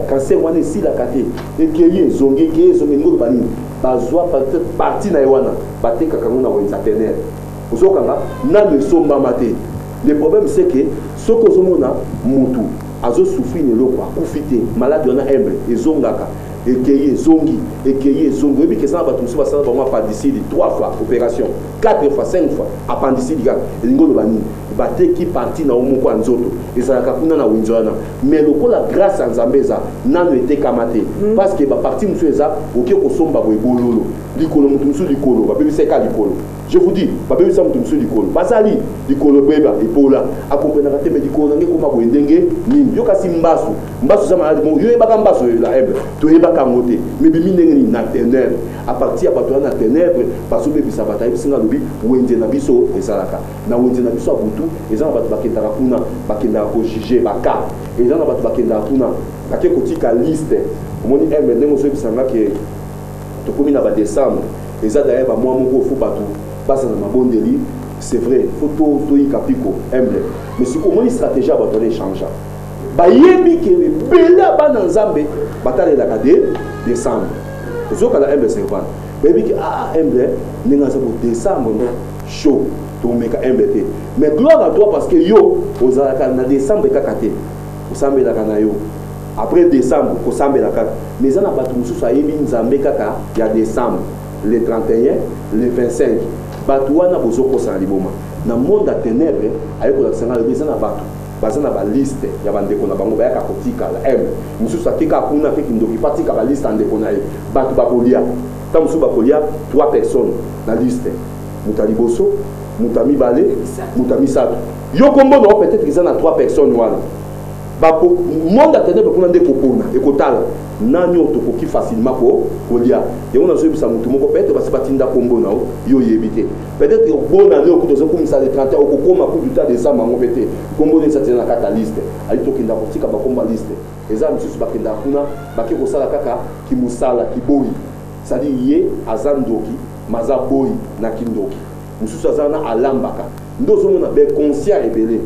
[SPEAKER 3] cancer wana esilaka te. Ekei ezongi, ekei ezongi, elingi oloba nini? Bazwa peut-être partie na ye wana, batekaka yango na wenze ya ténèbres. Ozokanga nanu esombama te. Le problème c'est que soki ozomona mutu azo souffrir na eloko akufi te, malade wana humble ezongaka, ekei ezongi, ekei ezongi. Oyebi ke eza na bato mosusu basala bango appendicite 3 fois opération, 4 fois, 5 fois appendicite kaka. Elingi oloba nini? Bateki partie na yo moko ya nzoto ezalaka kuna na wenze wana, mais lokola grâce ya Nzambe eza nanu etekama te, parce que ba partie mosusu eza oke kosomba boye bololo. Likolo moto mosusu likolo babebisa ye kaka likolo. Je vous dis, babebisa moto mosusu likolo. Bazali likolo ebeba epola. Akomprenaka te mais likolo na ngai ekoma boye ndenge nini? Yo kasi mbasu. Mbasu eza maladi moko. Yo oyebaka mbasu la humble. Toyebaka yango te. Mais ebimi ndenge nini? Na ténèbres. À partir ya bato wana na ténèbres bazobebisa bato. Ayebisi ngai alobi wenze na biso ezalaka. Na wenze na biso ya butu eza na bato bakendaka kuna, bakendaka ko juger ba cas. Eza na bato bakendaka kuna bake kotika liste. Omoni humble ndenge ozoyebisa nga ke tokomi na ba decembre eza d'ailleurs ba mois moko faut bato baza na mabondeli c'est vrai faut to toyika piko humble mais sikoyo omoni stratégie ya bato wana echangea bayebi ke ebele ya bana nzambe batalelaka de décembre ozokala humble servante bayebi ke ah humble ndenge aza ko décembre chaud tomeka humble te mais gloire à toi parce que yo ozalaka na décembre kaka te osambelaka na yo après décembre kosambela kaka mais eza na bato mosusu ayebi nzambe kaka ya décembre le 31 le 25 bato wana bozokosana liboma na monde ya ténèbre aye kolakisa ngai alobi eza na bato baza na baliste ya bandeko na bango bayaka kotikala m mosusu akeka kuna ake kindoki mpo atika baliste ya ndeko na ye bato bakolia ntango mosusu bakolia 3 personnes na liste moto ya liboso moto ya mibale moto ya misato yo kombo na yo peut-être eza na 3 personnes wana bako monde ya ténèbre kuna nde ekopona ekotala nani oyo tokoki facilement ko kolia yango nazoyebisa motu moko peut-être basi batinda kombo na yo yo oyebi te peut-être bona nde okuta ozokumisa le 31 okokoma kutu ta décembre yango mpe te kombo nde eza tina na kati ya liste ayi tokenda kotika bakombo ya liste eza misusu bakendaka kuna bake kosala kaka kimosala kiboyi c'est-à-dire ye aza ndoki maza boyi na kindoki mosusu aza wana alambaka nde ozomona beconscient ebele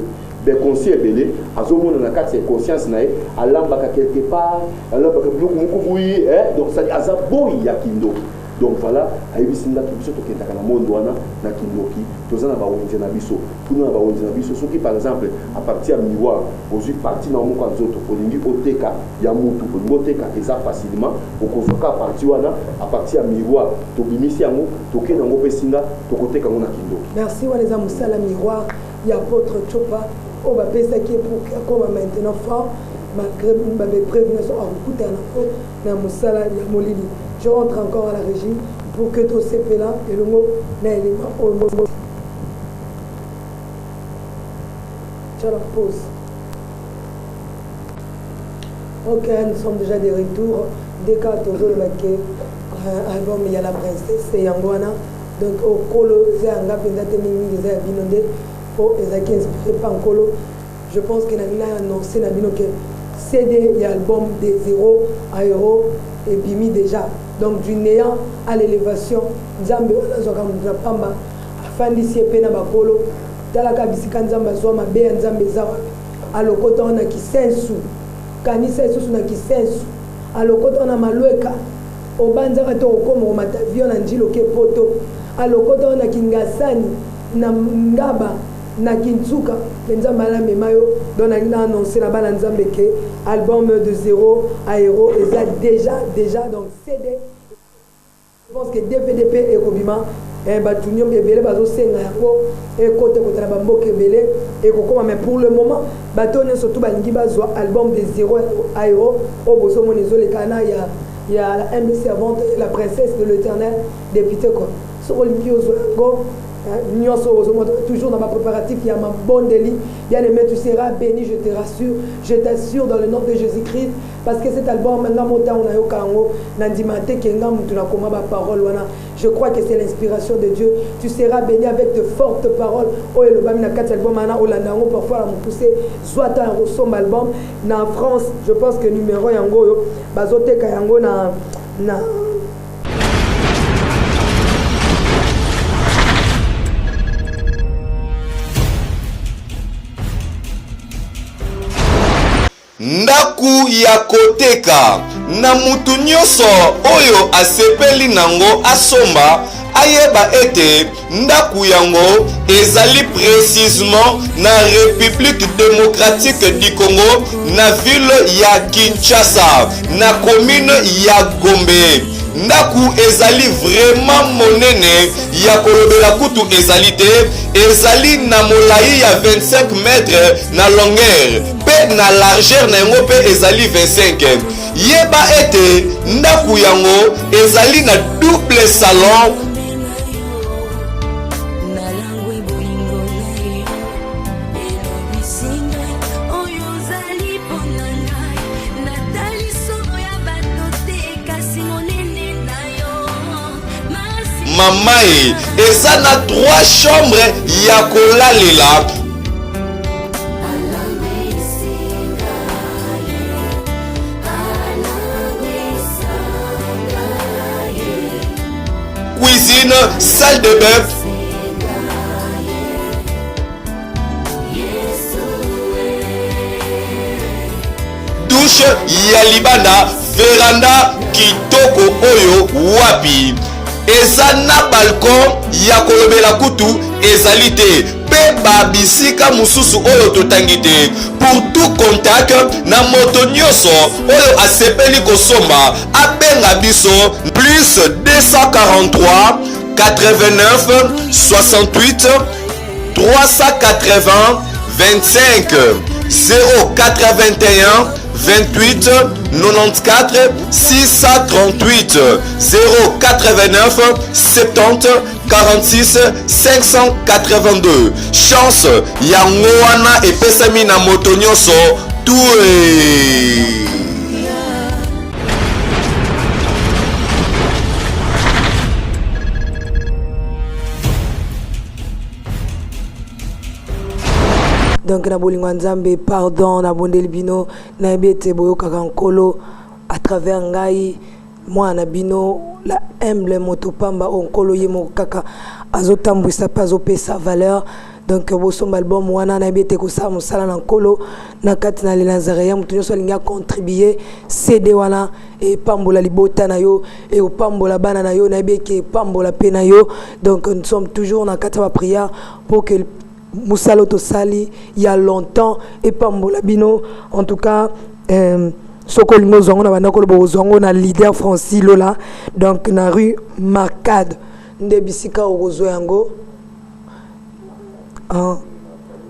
[SPEAKER 3] Be conscient ebele azomona na kati ya conscience na ye alambaka quelque part alambaka biloko moko boye eh? Donc sadi aza boyi ya kindoki. Donc voilà, ayebisi nga biso tokendaka na monde wana na kindoki, toza na bawenze na biso kuna na bawenze na biso. Soki par exemple à partir ya miroir ozwi partie na yo moko ya nzoto olingi oteka ya mutu olingi oteka eza facilement okozwa kaka partie wana à partir ya miroir tobimisi yango tokende yango mpe singa tokoteka yango na kindoki.
[SPEAKER 9] Merci, wana eza mosala miroir ya apotre Chopa oyo bapesaki ye pour que akoma maintenant fort malgré ba épreuve nyonso akokutana nango na mosala ya molili. Je rentre encore à la régie pour que tosepela elongo na elema oyo. Tcha la pause. Ok, nous sommes déjà de retour. Deka tozoloba ke euh, album ya la princesse yango wana Donc oyo kolo eza ya nga penza te mingi mingi eza ya bino nde po ezalaki inspiré par nkolo. Je pense que nalingi na annoncer na bino que CD ya album de zero à héros ebimi déjà. Donc du néant à l'élévation Nzambe wana azwaka moto na pamba afandisi ye pe na bakolo. Talaka bisika Nzambe azwa mabe ya Nzambe eza wapi? Alokota wana kisensu. Kanisa lisusu na kisensu. Alokota wana malweka. Obanzaka te okokoma okomata avion na Ndjili oke poto. Alokota yo na Kingasani, na Ngaba, na Kinsuka mais Nzambe ala mema yo. Donc nalingi na annoncer na bana Nzambe que album de zero à héros eza dejà dejà donc CD. Je pense que DVD pe ekobima eh, bato nyonso ebele bazosenga yango ekota ekota na bamboka ebele ekokoma mais pour le moment bato nyonso tu balingi bazwa album de zero à héros oyo bozomona ezoleka na ya ya la humble servante la princesse de l'éternel député quoi soki olingi ozwa yango nyonso ozomona toujours na bapréparatif ya mabondeli. Bien aimé, tu seras béni, je te rassure, je t'assure dans le nom de Jésus Christ, parce que cet album nga motango nayoka yango nandima te ke nga mutu nakoma baparole wana. Je crois que c'est l'inspiration de Dieu. Tu seras béni avec de fortes paroles oyo elobami na kati ya album wana. Olanda yango parfois na mokuse, zwa temps ya kosomba album. Na France, je pense que numéro yango oyo bazoteka yango na na
[SPEAKER 5] Ndaku ya koteka na mutu nyoso oyo asepeli nango asomba, ayeba ete ndaku yango ezali precisement na Republique Democratique du Congo na ville ya Kinshasa na commune ya Gombe. Ndaku ezali vraiment monene ya kolobela kutu ezali te, ezali na molayi ya 25 mètres na longueur. Mpe
[SPEAKER 10] mpe na largeur na yango mpe ezali 25. Yeba ete ndako yango ezali na double salon. Mamae eza na 3 chambre ya kolalela. Cuisine, salle de bain, douche ya libanda, veranda kitoko oyo wapi eza na balcon ya kolobela kutu ezali te mpe ba bisika mosusu oyo totangi te. Pour tout contact na moto nyonso oyo asepeli kosomba abenga biso plus 243 89 68 380 25 081 28 94 638 089 70 46 582. Chance yango wana epesami na moto nyonso tue.
[SPEAKER 9] Donc na bolingo ya Nzambe, pardon, nabondeli bino, nayebi ete boyokaka Nkolo à travers ngai mwana na bino, la humble moto pamba oyo Nkolo ye moko kaka azotambwisa mpe azopesa valeur. Donc bosomba album wana, nayebi ete kosala mosala na Nkolo na kati na le Nazaréen. Moto nyonso alingi acontribue CD wana, epambola libota na yo, ekopambola bana na yo, nayebi eke epambola mpe na yo. Donc nous sommes toujours na kati ya baprière pour que mosala oyo tosali ya longtemps epambola bino. En tout cas, soki olingi ozwa yango na bandako, oloba ozwa yango na leader Francis Lola, donc na rue Marcade nde bisika okozwa yango,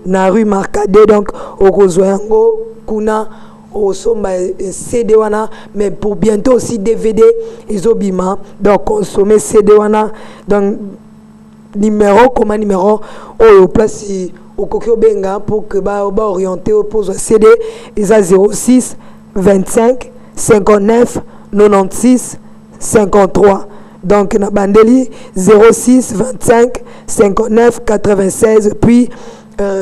[SPEAKER 9] na rue Marcade. Donc okozwa yango kuna, osomba CD wana, mais pour bientôt aussi DVD ezobima. Donc consommer CD wana. Donc numéro, koma numéro oyo place okoki obenga pour que baoriente ba mpo ozwa CD, eza 06 25 59 96 53. Donc na bandeli 06 25 59 96 puis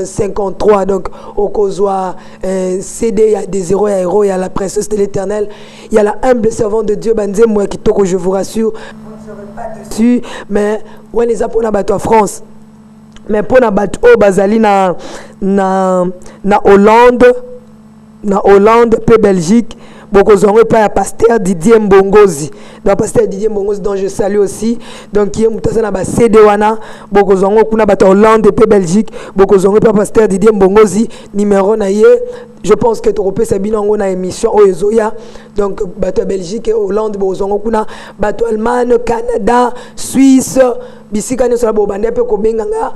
[SPEAKER 9] 53. Donc okozwa CD ya des héros ya héros ya la princesse de l'Éternel, ya la humble servante de Dieu. Banzembo ya kitoko, je vous rassure, vous ne serez pas dessus. Mais wana eza mpona bato ya France, mais mpona bato oyo bazali na Hollande, na Hollande mpe Belgique, bokozwa yango epai ya pasteur Didier Mbongozi. Donc pasteur Didier Mbongozi, dont je salue aussi, donc ye moto aza na baCD wana. Bokozwa yango kuna, bato ya Hollande mpe Belgique, bokozwa yango epai ya pasteur Didier Mbongozi. Numéro na ye, je pense que tokopesa bino yango na émission oyo ezoya. Donc bato ya Belgique et Hollande, bokozwa yango kuna. Bato Allemagne, Canada, Suisse, bisika nyonso na bobanda mpe kobenga nga,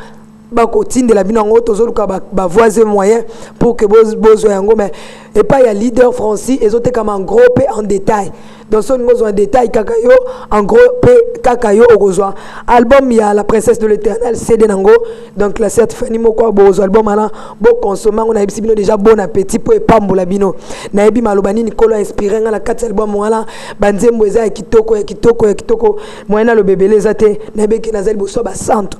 [SPEAKER 9] bakotindela bino yango. Tozoluka bavoies et moyens pour que bozwa yango. Mais epai ya leader Francis, ezotekama en gros mpe en détail. Donc so olingi ozwa en détail kaka yo, en gros mpe kaka yo, okozwa album ya la princesse de l'Éternel, CD nango. Donc la sœur Tiffany moko, bozwa album wana, bokonsome yango. Nayebisi bino déjà, bon appétit, mpo epambola bino. Nayebi maloba nini Nkolo ainspire nga na kati ya album wana. Banzembo eza ya kitoko, ya kitoko, ya kitoko. Moyen naloba ebele eza te. Nayebi eke naza liboso ya basanto,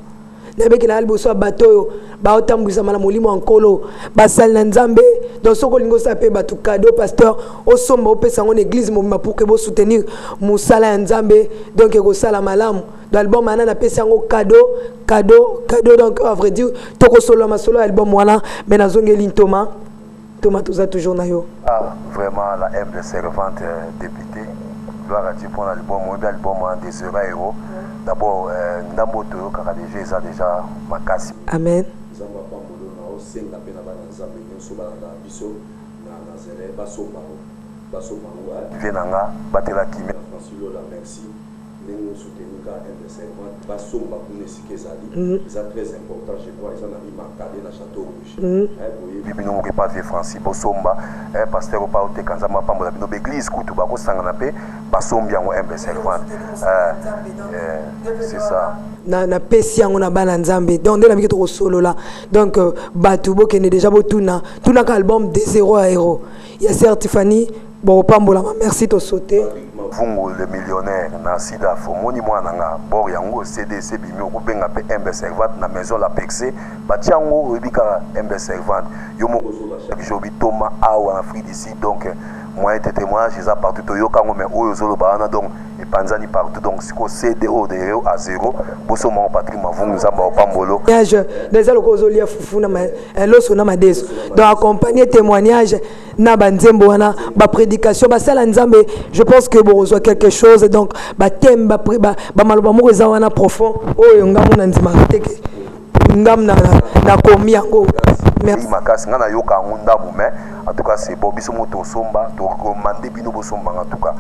[SPEAKER 9] nayebeki na liboso ya bato oyo baotambwisama na molimo ya Nkolo, basali na Nzambe. Donc soki olingi osala mpe bato cadeau, pasteur, osomba, opesa yango na église mobimba pour que bosoutenir mosala ya Nzambe. Donc ekosala malamu. Donc album wana, napesi yango cadeau, cadeau, cadeau. Donc à vrai dire, tokosolola masolo ya album wana, mais nazongeli ntoma. Ntoma, toza toujours na yo.
[SPEAKER 11] Ah, vraiment, la humble servante, député, gloire à Dieu pour l'album oyebi, album wana des héros héros. D'abord, ndambo toyokaka déjà, eza déjà makasi.
[SPEAKER 9] Amen.
[SPEAKER 3] Nzambe apambolo na osenga mpe na bana Nzambe nyonso balandaka biso na Nazareth, basomba yango, basomba yango.
[SPEAKER 11] Vie na nga, batela kimia.
[SPEAKER 3] Francis Lola, merci. Ndenge osoutenir kaka humble servante, basomba kuna esika ezali, eza très important, je crois eza na rue Marcadet na Chateau Rouge. Eh, boyebi
[SPEAKER 11] bino moko epa vieux Francis bosomba, eh, pasteur opa oteka, Nzambe apambola bino, ba église kutu bakosangana pe basombi yango humble servante. Eh, eh, c'est ça.
[SPEAKER 9] Na napesi yango na bana Nzambe, donc nde nabiki tokosolola. Donc bato bokende déjà botuna tunaka album de 0 à héros ya sœur Tiffany, bokopambolama. Merci, tosaute.
[SPEAKER 11] Vungu le millionnaire na sida omoni mwana na nga bor yango CDC bimi, okobenga mpe humble servante na maison la pexe batia yango, oyebi kaka humble servante yo moko chaque jour bitoma awa na Afrique d'ici. Donc moyen te, témoignage eza partout, toyoka yango, mais oyo ozoloba wana donc epanzani partout. Donc sikoyo CD oyo de 0 à 0 bosoma, Patrik Mavungu, Nzambe opambolo.
[SPEAKER 9] Témoignage eza lokola ozolia fufu na loso na madeso. Donc accompagner témoignage na banzembo wana, baprédication, basala Nzambe, je pense que bokozwa quelque chose. Donc bathème, bamaloba moko eza wana profond oyo ngambo na ndimaka te ke ngam nakomi yango.
[SPEAKER 11] Merci makasi. Nga nayoka yango ndambu, mais en tout cas c'est bon. Biso mo tosomba, torecommande bino bosombanga en tout cas.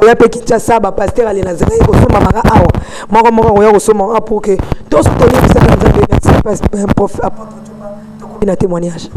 [SPEAKER 9] Oya mpe Kinshasa, bapaster ale na nzela ye kosombamaka awa, moko moko akoya kosomba pour que tosoutenir bisala Nzambe. Merci prof apôtre, tokomi na témoignage.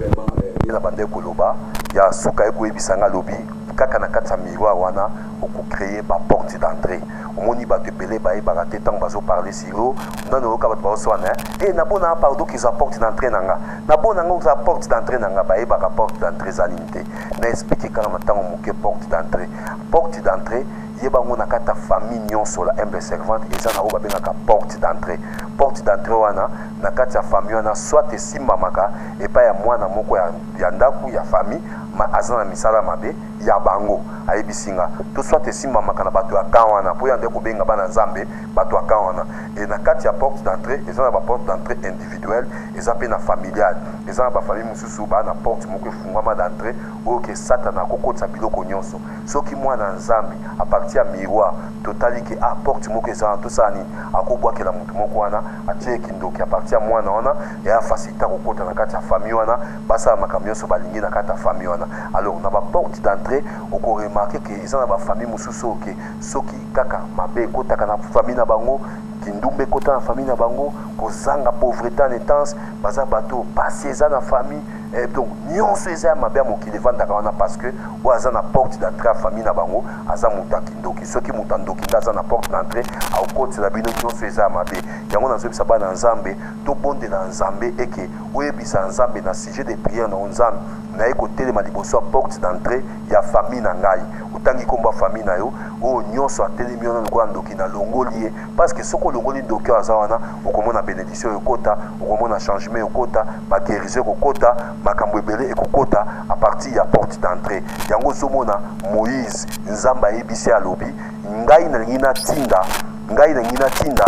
[SPEAKER 11] Na bande koloba ya suka, ekoyebisa nga alobi kaka na kati ya miroir wana okocréer baporte d'entrée. Omoni bato ebele bayebaka te ntango bazoparle siro nani, oyoka bato bazoswana e nabona pardon kezwa porte d'entrée na nga, nabona nga kozwa porte d'entrée na nga. Bayebaka porte d'entrée eza nini te. Na explique kaka na ntango moke porte d'entrée. Porte d'entrée, yeba yango, na kati ya famille nyonso la humble servante eza na oyo babengaka porte d'entrée. Porte d'entrée wana na kati ya famille wana, soit esimbamaka epai ya mwana moko ya ndako ya famille ma aza na misala mabe ya bango, ayebisi nga to soit esimbamaka na bato ya camp wana, mpo ya nde kobenga bana Nzambe bato ya camp wana. E na kati ya porte d'entrée, eza na baporte d'entrée individuelle, eza mpe na familiale. Eza na bafamille mosusu baa na porte moko efungwama d'entrée oyo ke Satana akokotisa biloko nyonso. Soki mwana Nzambe à partir ya miroir totali ke ah, porte moko eza wana, tosala nini? Akobwakela motu moko wana, atie kindoki à partir ya mwana wana, eya facilité akokota na kati ya famille wana, basala makambo nyonso balingi na kati ya famille wana. Alors na baporte d'entrée, okoremarquer ke eza na bafamille mosusu oyo ke soki kaka mabe ekotaka na famille na bango, kindumba ekota na famille na bango, kozanga, pauvreté en intense, baza bato pasi eza na famille, donc nyonso eza ya mabe ya mokili evandaka wana, parce que oyo aza na porte d'entrée ya famille na bango aza moto ya kindoki. Soki moto ya ndoki nde aza na porte d'entrée, akokotela bino nyonso eza ya mabe. Yango nazoyebisa bana Nzambe, tobondela Nzambe eke oyebisa Nzambe na sujet de prière na yo: Nzambe, naye kotelema liboso ya porte d'entrée ya famille na ngai. Otangi nkombo ya famille na yo, oyo nyonso atelemi wana lokola ndoki, nalongoli ye, parce que soki olongoli ndoki oyo aza wana, okomona bénédiction ekota, okomona changement ekota, baguérison ekokota, makambo ebele ekokota à partir ya porte d'entrée. Yango ozomona Moïse, Nzambe ayebisi, alobi: ngai nalingi natinda, ngai nalingi natinda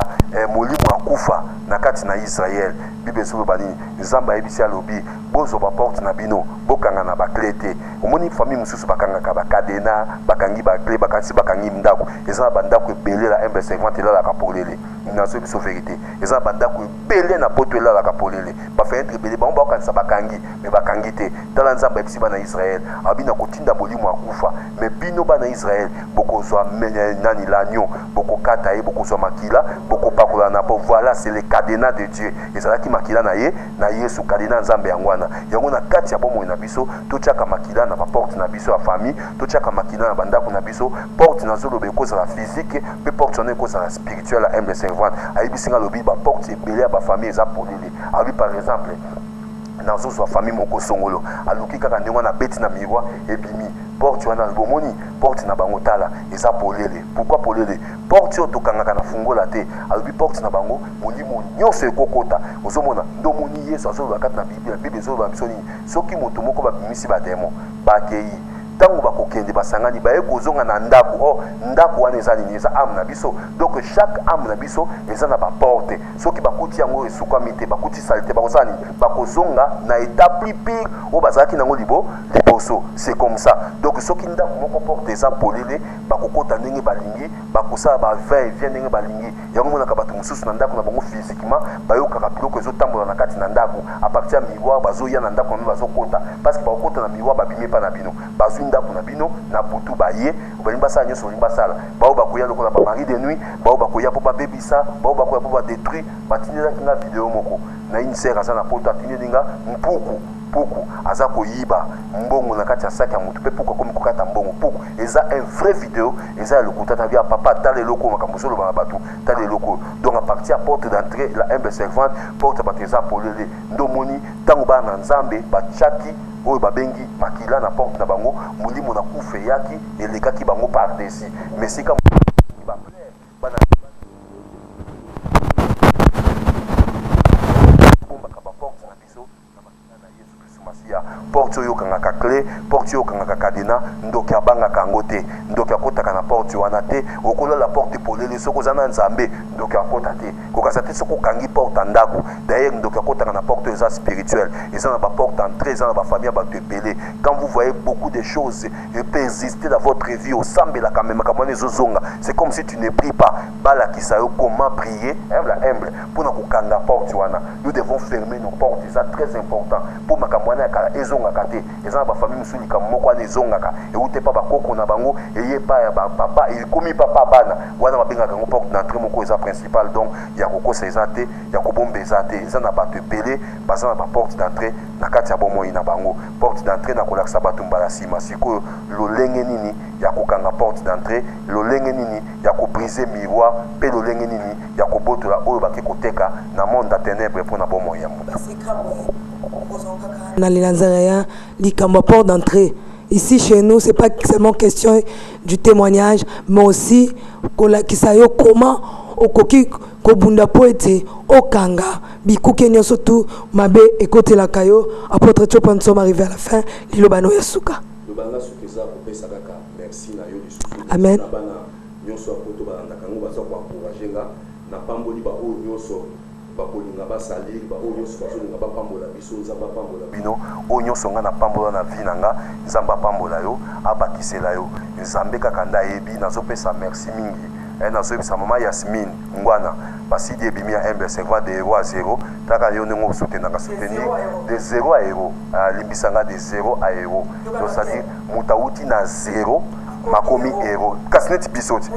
[SPEAKER 11] molimo akufa na kati na Israele. Bible ezoloba nini? Nzambe ayebisi, alobi: bozwa baporte na bino, bokanga na baclé te. Omoni famille mosusu bakangaka bacadenas, bakangi baclé, bakanisi bakangi ndako. Eza na bandako ebele la humble servante elalaka polele. Nazoyi biso vérité, eza na bandako ebele na poto elalaka polele, bafenêtre ebele, bango bakokanisa bakangi, mais bakangi te. Tala, Nzambe ayebisi bana Israele, abi: na kotinda molimo akufa, mais bino bana Israele bokozwa nani? L'agneau, bokokata ye, bokozwa makila, bokopakola na po. Voilà, c'est le cadenas de Dieu. Ezalaki makila na ye, na Yesu, cadenas Nzambe. Yango wana, yango na kati ya bomoi na biso, totiaka makila na baporte na biso ya famille, totiaka makila na bandako na biso. Porte nazoloba ekozala physique, mpe porte wana ekozala spirituelle. Ya humble servante ayebisi nga, alobi baporte ebele ya bafamille eza polele. Alobi par exemple, nazozwa famille moko songolo, aluki kaka ndenge wana, abeti na miroir, ebimi porte wana. Bomoni porte na bango, tala, eza polele. Pourquoi polele? Porte oyo tokangaka na fungola te. Alobi porte na bango, molimo nyonso ekokota. Ozomona nde omoni Yesu azoloba kati na Biblia. Bible ezoloba biso nini? Soki moto moko babimisi bademo, bakei, ntango bakokende, basangani, baye kozonga na ndako. Or ndako wana eza nini? Eza âme na biso. Donc chaque âme na biso eza na baporte. Soki bakuti yango esukwami te, bakuti saleté, bakosala nini? Bakozonga na état plus pire oyo bazalaki nango liboso. C'est comme ça. Donc soki ndako moko porte eza polele, bakokota ndenge balingi, bakosala ba va et vient ndenge balingi. Yango monaka bato mosusu na ndako na bango, physiquement bayokaka biloko ezotambola na kati na ndako à partir ya miroir. Bazoya na ndako na bino, bazokota, parce que bakokota na miroir, babimi epa na bino, bazwi ndako na bino na butu, baye balingi basala nyonso balingi basala. Bao bakoya lokola ba mari de nuit, baoyo bakoya mpo babebisa, baoyo bakoya mpo badétruire. Batindelaki nga video moko na une sœur aza na poto, atindeli nga mpuku. Puku aza koyiba mbongo na kati ya saki ya motu, mpe puku akomi kokata mbongo. Puku eza un vrai video, eza ya lokuta. Tabi ya papa, tala eloko oyo, makambo ozoloba na bato, tala eloko oyo. Donc à partir ya porte d'entrée, la humble servante, porte ya bato eza polele. Nde omoni ntango bana na Nzambe batiaki oyo babengi makila na porte na bango, molimo na kufa eyaki, elekaki bango par dessus. Mais sika bana bombaka baporte na biso na makila na Yesu Kristu Masiya. Porte oyo okangaka clé, porte oyo okangaka cadenas, ndoki abangaka yango te, ndoki akotaka na porte wana te. Okolala porte polele, soki oza na Nzambe, ndoki akota te. Kokasa te soki okangi porte ya ndako. D'ailleurs, ndoki akotaka na porte oyo eza spirituelle. Eza na baporte entrée, eza na bafamille ya bato ebele. Quand vous voyez beaucoup de choses persister dans votre vie, osambelaka me makambo wana ezozonga, c'est comme si tu ne pries pas. Balakisa yo comment prier humble humble mpona kokanga porte wana. Nous devons fermer nos portes, eza très important mpo makambo wana ya kala ezongaka te. Eza na bafamille mosusu, likambo moko wana ezongaka, euti epa bakoko na bango, eye epa ya bapapa, ekomi papa bana wana, babengaka yango porte d'entrée moko eza principal. Donc ya kokosa eza te, ya kobomba eza te. Eza na bato ebele baza na baporte d'entrée na kati ya bomoi na bango. Porte d'entrée, na kolakisa bato mbala nsima sikoyo lolenge nini ya kokanga porte d'entrée, lolenge nini ya kobriser miroir, mpe lolenge nini ya kobotola oyo bake koteka na monde ya ténèbre mpo na bomoi ya moto.
[SPEAKER 9] Na Nazaréen, likambo porte d'entrée. Ici chez nous, c'est pas seulement question du témoignage, mais aussi kolakisa yo comment okoki kobunda po ete okanga bikuke nyonso tu mabe ekotelaka yo. Apôtre Tiopa, nous sommes arrivés à la fin. Liloba no ya suka.
[SPEAKER 3] Lobanga suka eza kopesa kaka merci na yo lisusu.
[SPEAKER 9] Amen.
[SPEAKER 3] Na bana nyonso ya poto balandaka yango, baza koencourager nga. Napamboli baoyo nyonso bakolinga basalire, baoyo nyonso bazolinga bapambola biso. Nzambe apambola
[SPEAKER 11] bino. Oyo nyonso nga napambola na vie na nga, Nzambe apambola yo, abakisela yo. Nzambe kaka nde ayebi. Nazopesa merci mingi. Nazoyebisa mama Yasmine Ngwana, basidi ebimi ya humble servant, de héros à zéro. Taka yo ndenge osoutenaka, soutenir de zéro à héros. Limbisa nga, de zéro à héros, donc c'est-à-dire moto awuti na zéro, makomi héros, kasi neti biso ti.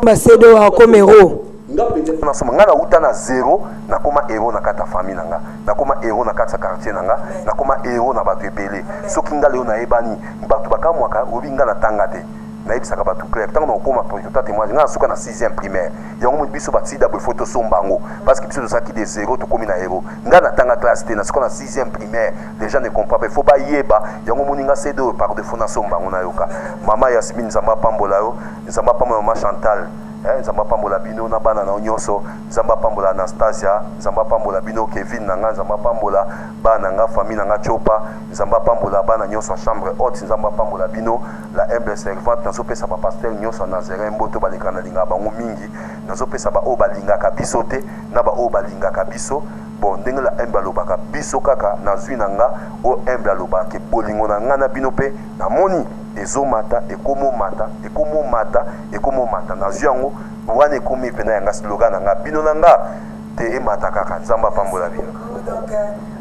[SPEAKER 9] Basedo akoma héros.
[SPEAKER 3] Nga mpenza
[SPEAKER 11] nasoma, nga nauta na zéro, nakoma héros na kati ya famille na nga, nakoma héros na kati ya quartier na nga, nakoma héros na bato ebele. Soki nga lelo nayebani, bato bakamwaka, oyebi nga natanga te. Nayebisaka bato clair, ntango nakokoma ta témoignage, nga nasuka na 6e primaire. Yango moni biso batida boye, faut tosomba yango, parce que biso tozalaki de zéro, tokomi na héros. Nga natanga classe te, nasuka na 6e primaire. Les gens ne comprend pas, faut bayeba yango. Moni nga CD oyo, par défaut nasomba yango. Nayoka mama Yasmine, Nzambe apambola yo. Nzambe apambola mama Chantal. Nzambe apambola bino na bana na yo nyonso. Nzambe apambola Anastasia, Nzambe apambola bino. Kevin na nga, Nzambe apambola bana na nga, famille na nga Tiopa. Nzambe apambola bana nyonso ya chambre haute. Nzambe apambola bino. La humble servante, nazopesa bapasteur nyonso ya Nazarin mbote balekaka, nalingaka bango mingi. Nazopesa baoyo balingaka biso te na baoyo balingaka biso. Bon, ndenge la humble alobaka, biso kaka nazwi na nga oyo humble alobaka ke bolingo na nga na bino mpe namoni ezomata, ekomomata, ekomomata, ekomomata. Nazwi yango wana, ekomi mpena yanga slogan na nga, bino na nga te, emata kaka. Nzambe apambola bino.
[SPEAKER 9] Donc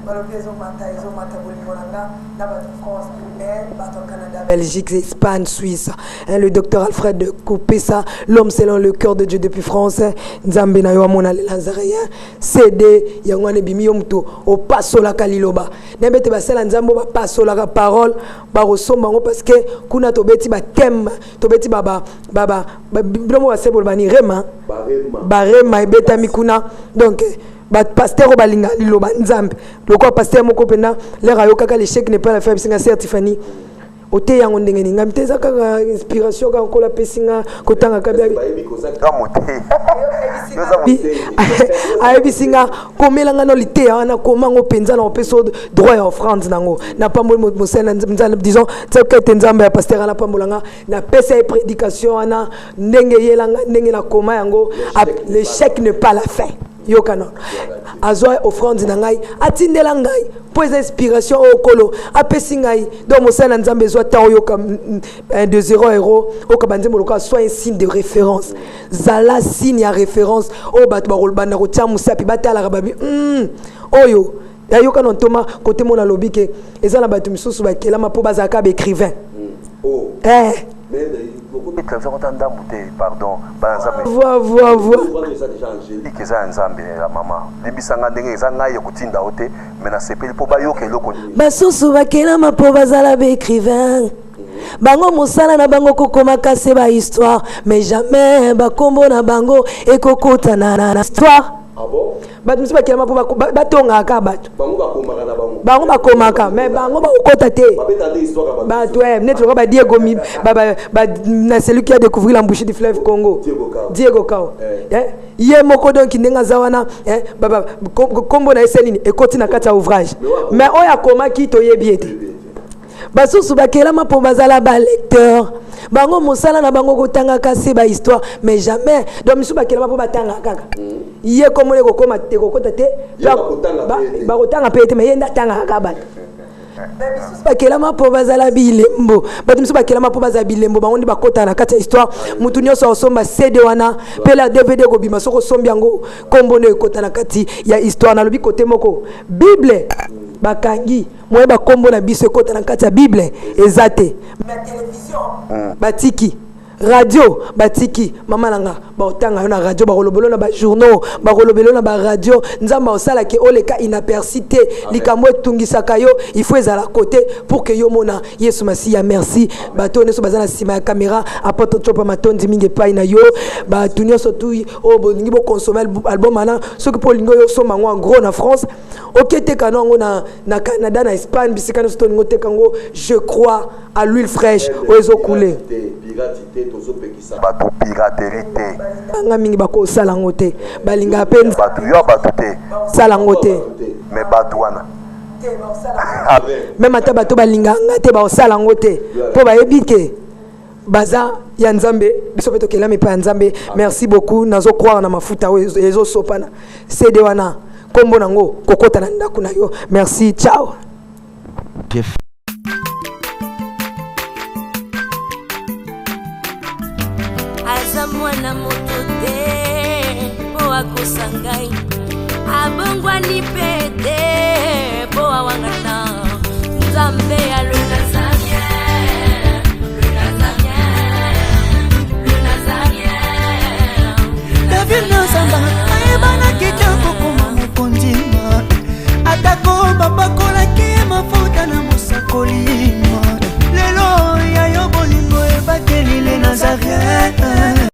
[SPEAKER 9] balobi ezomata, ezomata, bolingo na nga na bato France, mais bato ya Canada, Belgique, Espagne, Suisse. Hein, le docteur Alfred Kopesa, l'homme selon le cœur de Dieu depuis France. Nzambe na yo amona le Nazaréen. CD yango wana ebimi. Yo moto opasolaka liloba, nayebi ete basala Nzambe oyo bapasolaka parole bakosomba yango, parce que kuna tobeti bathème, tobeti biloko basebolo bani rema, barema ebetami kuna. Donc bapasteur oyo balingaka liloba Nzambe, lokola pasteur moko mpena lere ayokaka "L'échec n'est pas la fin", bisinga sœur Tiffany, ote yango ndenge nini? Ngai te, eza kaka inspiration kaka Nkolo apesi nga kotangaka. Ayebisi nga komela nga no liteya wana, komango mpenza na kopesa droit ya offrande nango. Napamboli mosali, disons tika ete Nzambe ya pasteur wana apambola nga. Napesa ye prédication wana ndenge eyelanga, ndenge nakoma yango, "L'échec n'est pas la fin". Yoka nono, azwa offrande na ngai, atindela ngai mpo eza inspiration oyo Nkolo apesi ngai. Donc mosali na Nzambe, ezwa ntango oyoka de zéro héros, oyoka banzembo lokola "Soit un signe de référence". Zala signe ya référence oyo bato bakobanda kotia mosapi, batalaka babi oyo ayoka na ntoma kote mona. Alobi ke eza na bato misusu bakelama mpo bazalaka baécrivain. Eh.
[SPEAKER 11] Televizio kota ndambu te, pardon, bana Nzambe.
[SPEAKER 9] Voi voi voi.
[SPEAKER 3] Wana eza deja angélique.
[SPEAKER 11] Eza ya Nzambe ya mama. Limbisa nga ndenge eza ngai ya kotinda yo te, mais nasepeli mpo bayoka eloko nini.
[SPEAKER 1] Basusu bakelama mpo bazala baécrivain, bango mosala na bango kokomaka se bahistoire, mais jamais bakombo na bango ekokota na histoire.
[SPEAKER 3] Ah bon?
[SPEAKER 9] Bato mosusu bakelama mpo batongaka kaka bato.
[SPEAKER 3] Bango bakomaka na bango.
[SPEAKER 9] Bango bakomaka, mais bango bakokota te.
[SPEAKER 3] Babeta nde histoire ya bato.
[SPEAKER 9] Bato neti lokola badiego na celui qui a découvert l'embouchure du fleuve Congo.
[SPEAKER 3] Diego Cao.
[SPEAKER 9] Diego Cao. Ye moko, donc ndenge aza wana, kombo na ye se nini ekoti na kati ya ouvrage, mais oyo akomaki toyebi ye te. Basusu bakelama mpo bazala balecteur, bango mosala na bango kotangaka se bahistoire, mais jamais. Donc misusu bakelama mpo batangaka kaka, ye komona ekokoma ekokota te.
[SPEAKER 3] Ye bakotanga mpe ye te.
[SPEAKER 9] Bakotanga mpe ye te, mais ye nde atangaka kaka bato. Misusu bakelama mpo bazala bilembo, bato misusu bakelama mpo bazala bilembo, bango nde bakotaka na kati ya histoire. Motu nyonso akosomba CD wana mpe la DVD ekobima, soki osombi yango, nkombo nde ekota na kati ya histoire. Nalobi kote moko Bible bakangi moye, bakombo na biso ekota na kati ya Bible eza te, mais télévision batiki, radio batiki. Mama na nga, baotanga yo na radio, bakolobelo na bajournaux, bakolobelo na baradio. Nzambe aosalaki oleka inaperçu te. Likambo etungisaka yo, il faut ezala côté pour que yo mona Yesu Masiya. Merci bato nyonso baza na nsima ya caméra. Apôtre Tsopa, matondi mingi epai na yo. Bato nyonso tu oyo bolingi boconsommer album wana, soki mpo olingi oyo osomba yango en gros na France, oketeka no yango na Canada, na Espagne, bisika nyonso tolingi oteka yango. Je crois à l'huile fraîche oyo ezokule.
[SPEAKER 3] Te, pirate te, tozopekisa
[SPEAKER 11] bato piraterie te.
[SPEAKER 9] Nga mingi bakosala yango te, balingaka mpe
[SPEAKER 11] bato yo bato te.
[SPEAKER 9] Sala yango te.
[SPEAKER 11] Mais bato wana
[SPEAKER 9] Même ata bato balingaka nga te, baosala yango te mpo bayebi ke baza ya Nzambe. Biso mpe tokelami epai ya Nzambe. Merci beaucoup. Nazocroire na mafuta oyo ezosopana CD wana, nkombo nango kokota na ndako na yo. Merci, ciao.
[SPEAKER 8] J'ai
[SPEAKER 1] Aza mwana moto te mpo akosa ngai, abongwani mpe te mpo awangana. Nzambe ya le Nazarien, le Nazarien, le Nazarien.
[SPEAKER 2] David na zamba ayebanaki te kokoma mokonzi, atako bapakolaki ye mafuta na mosakoli.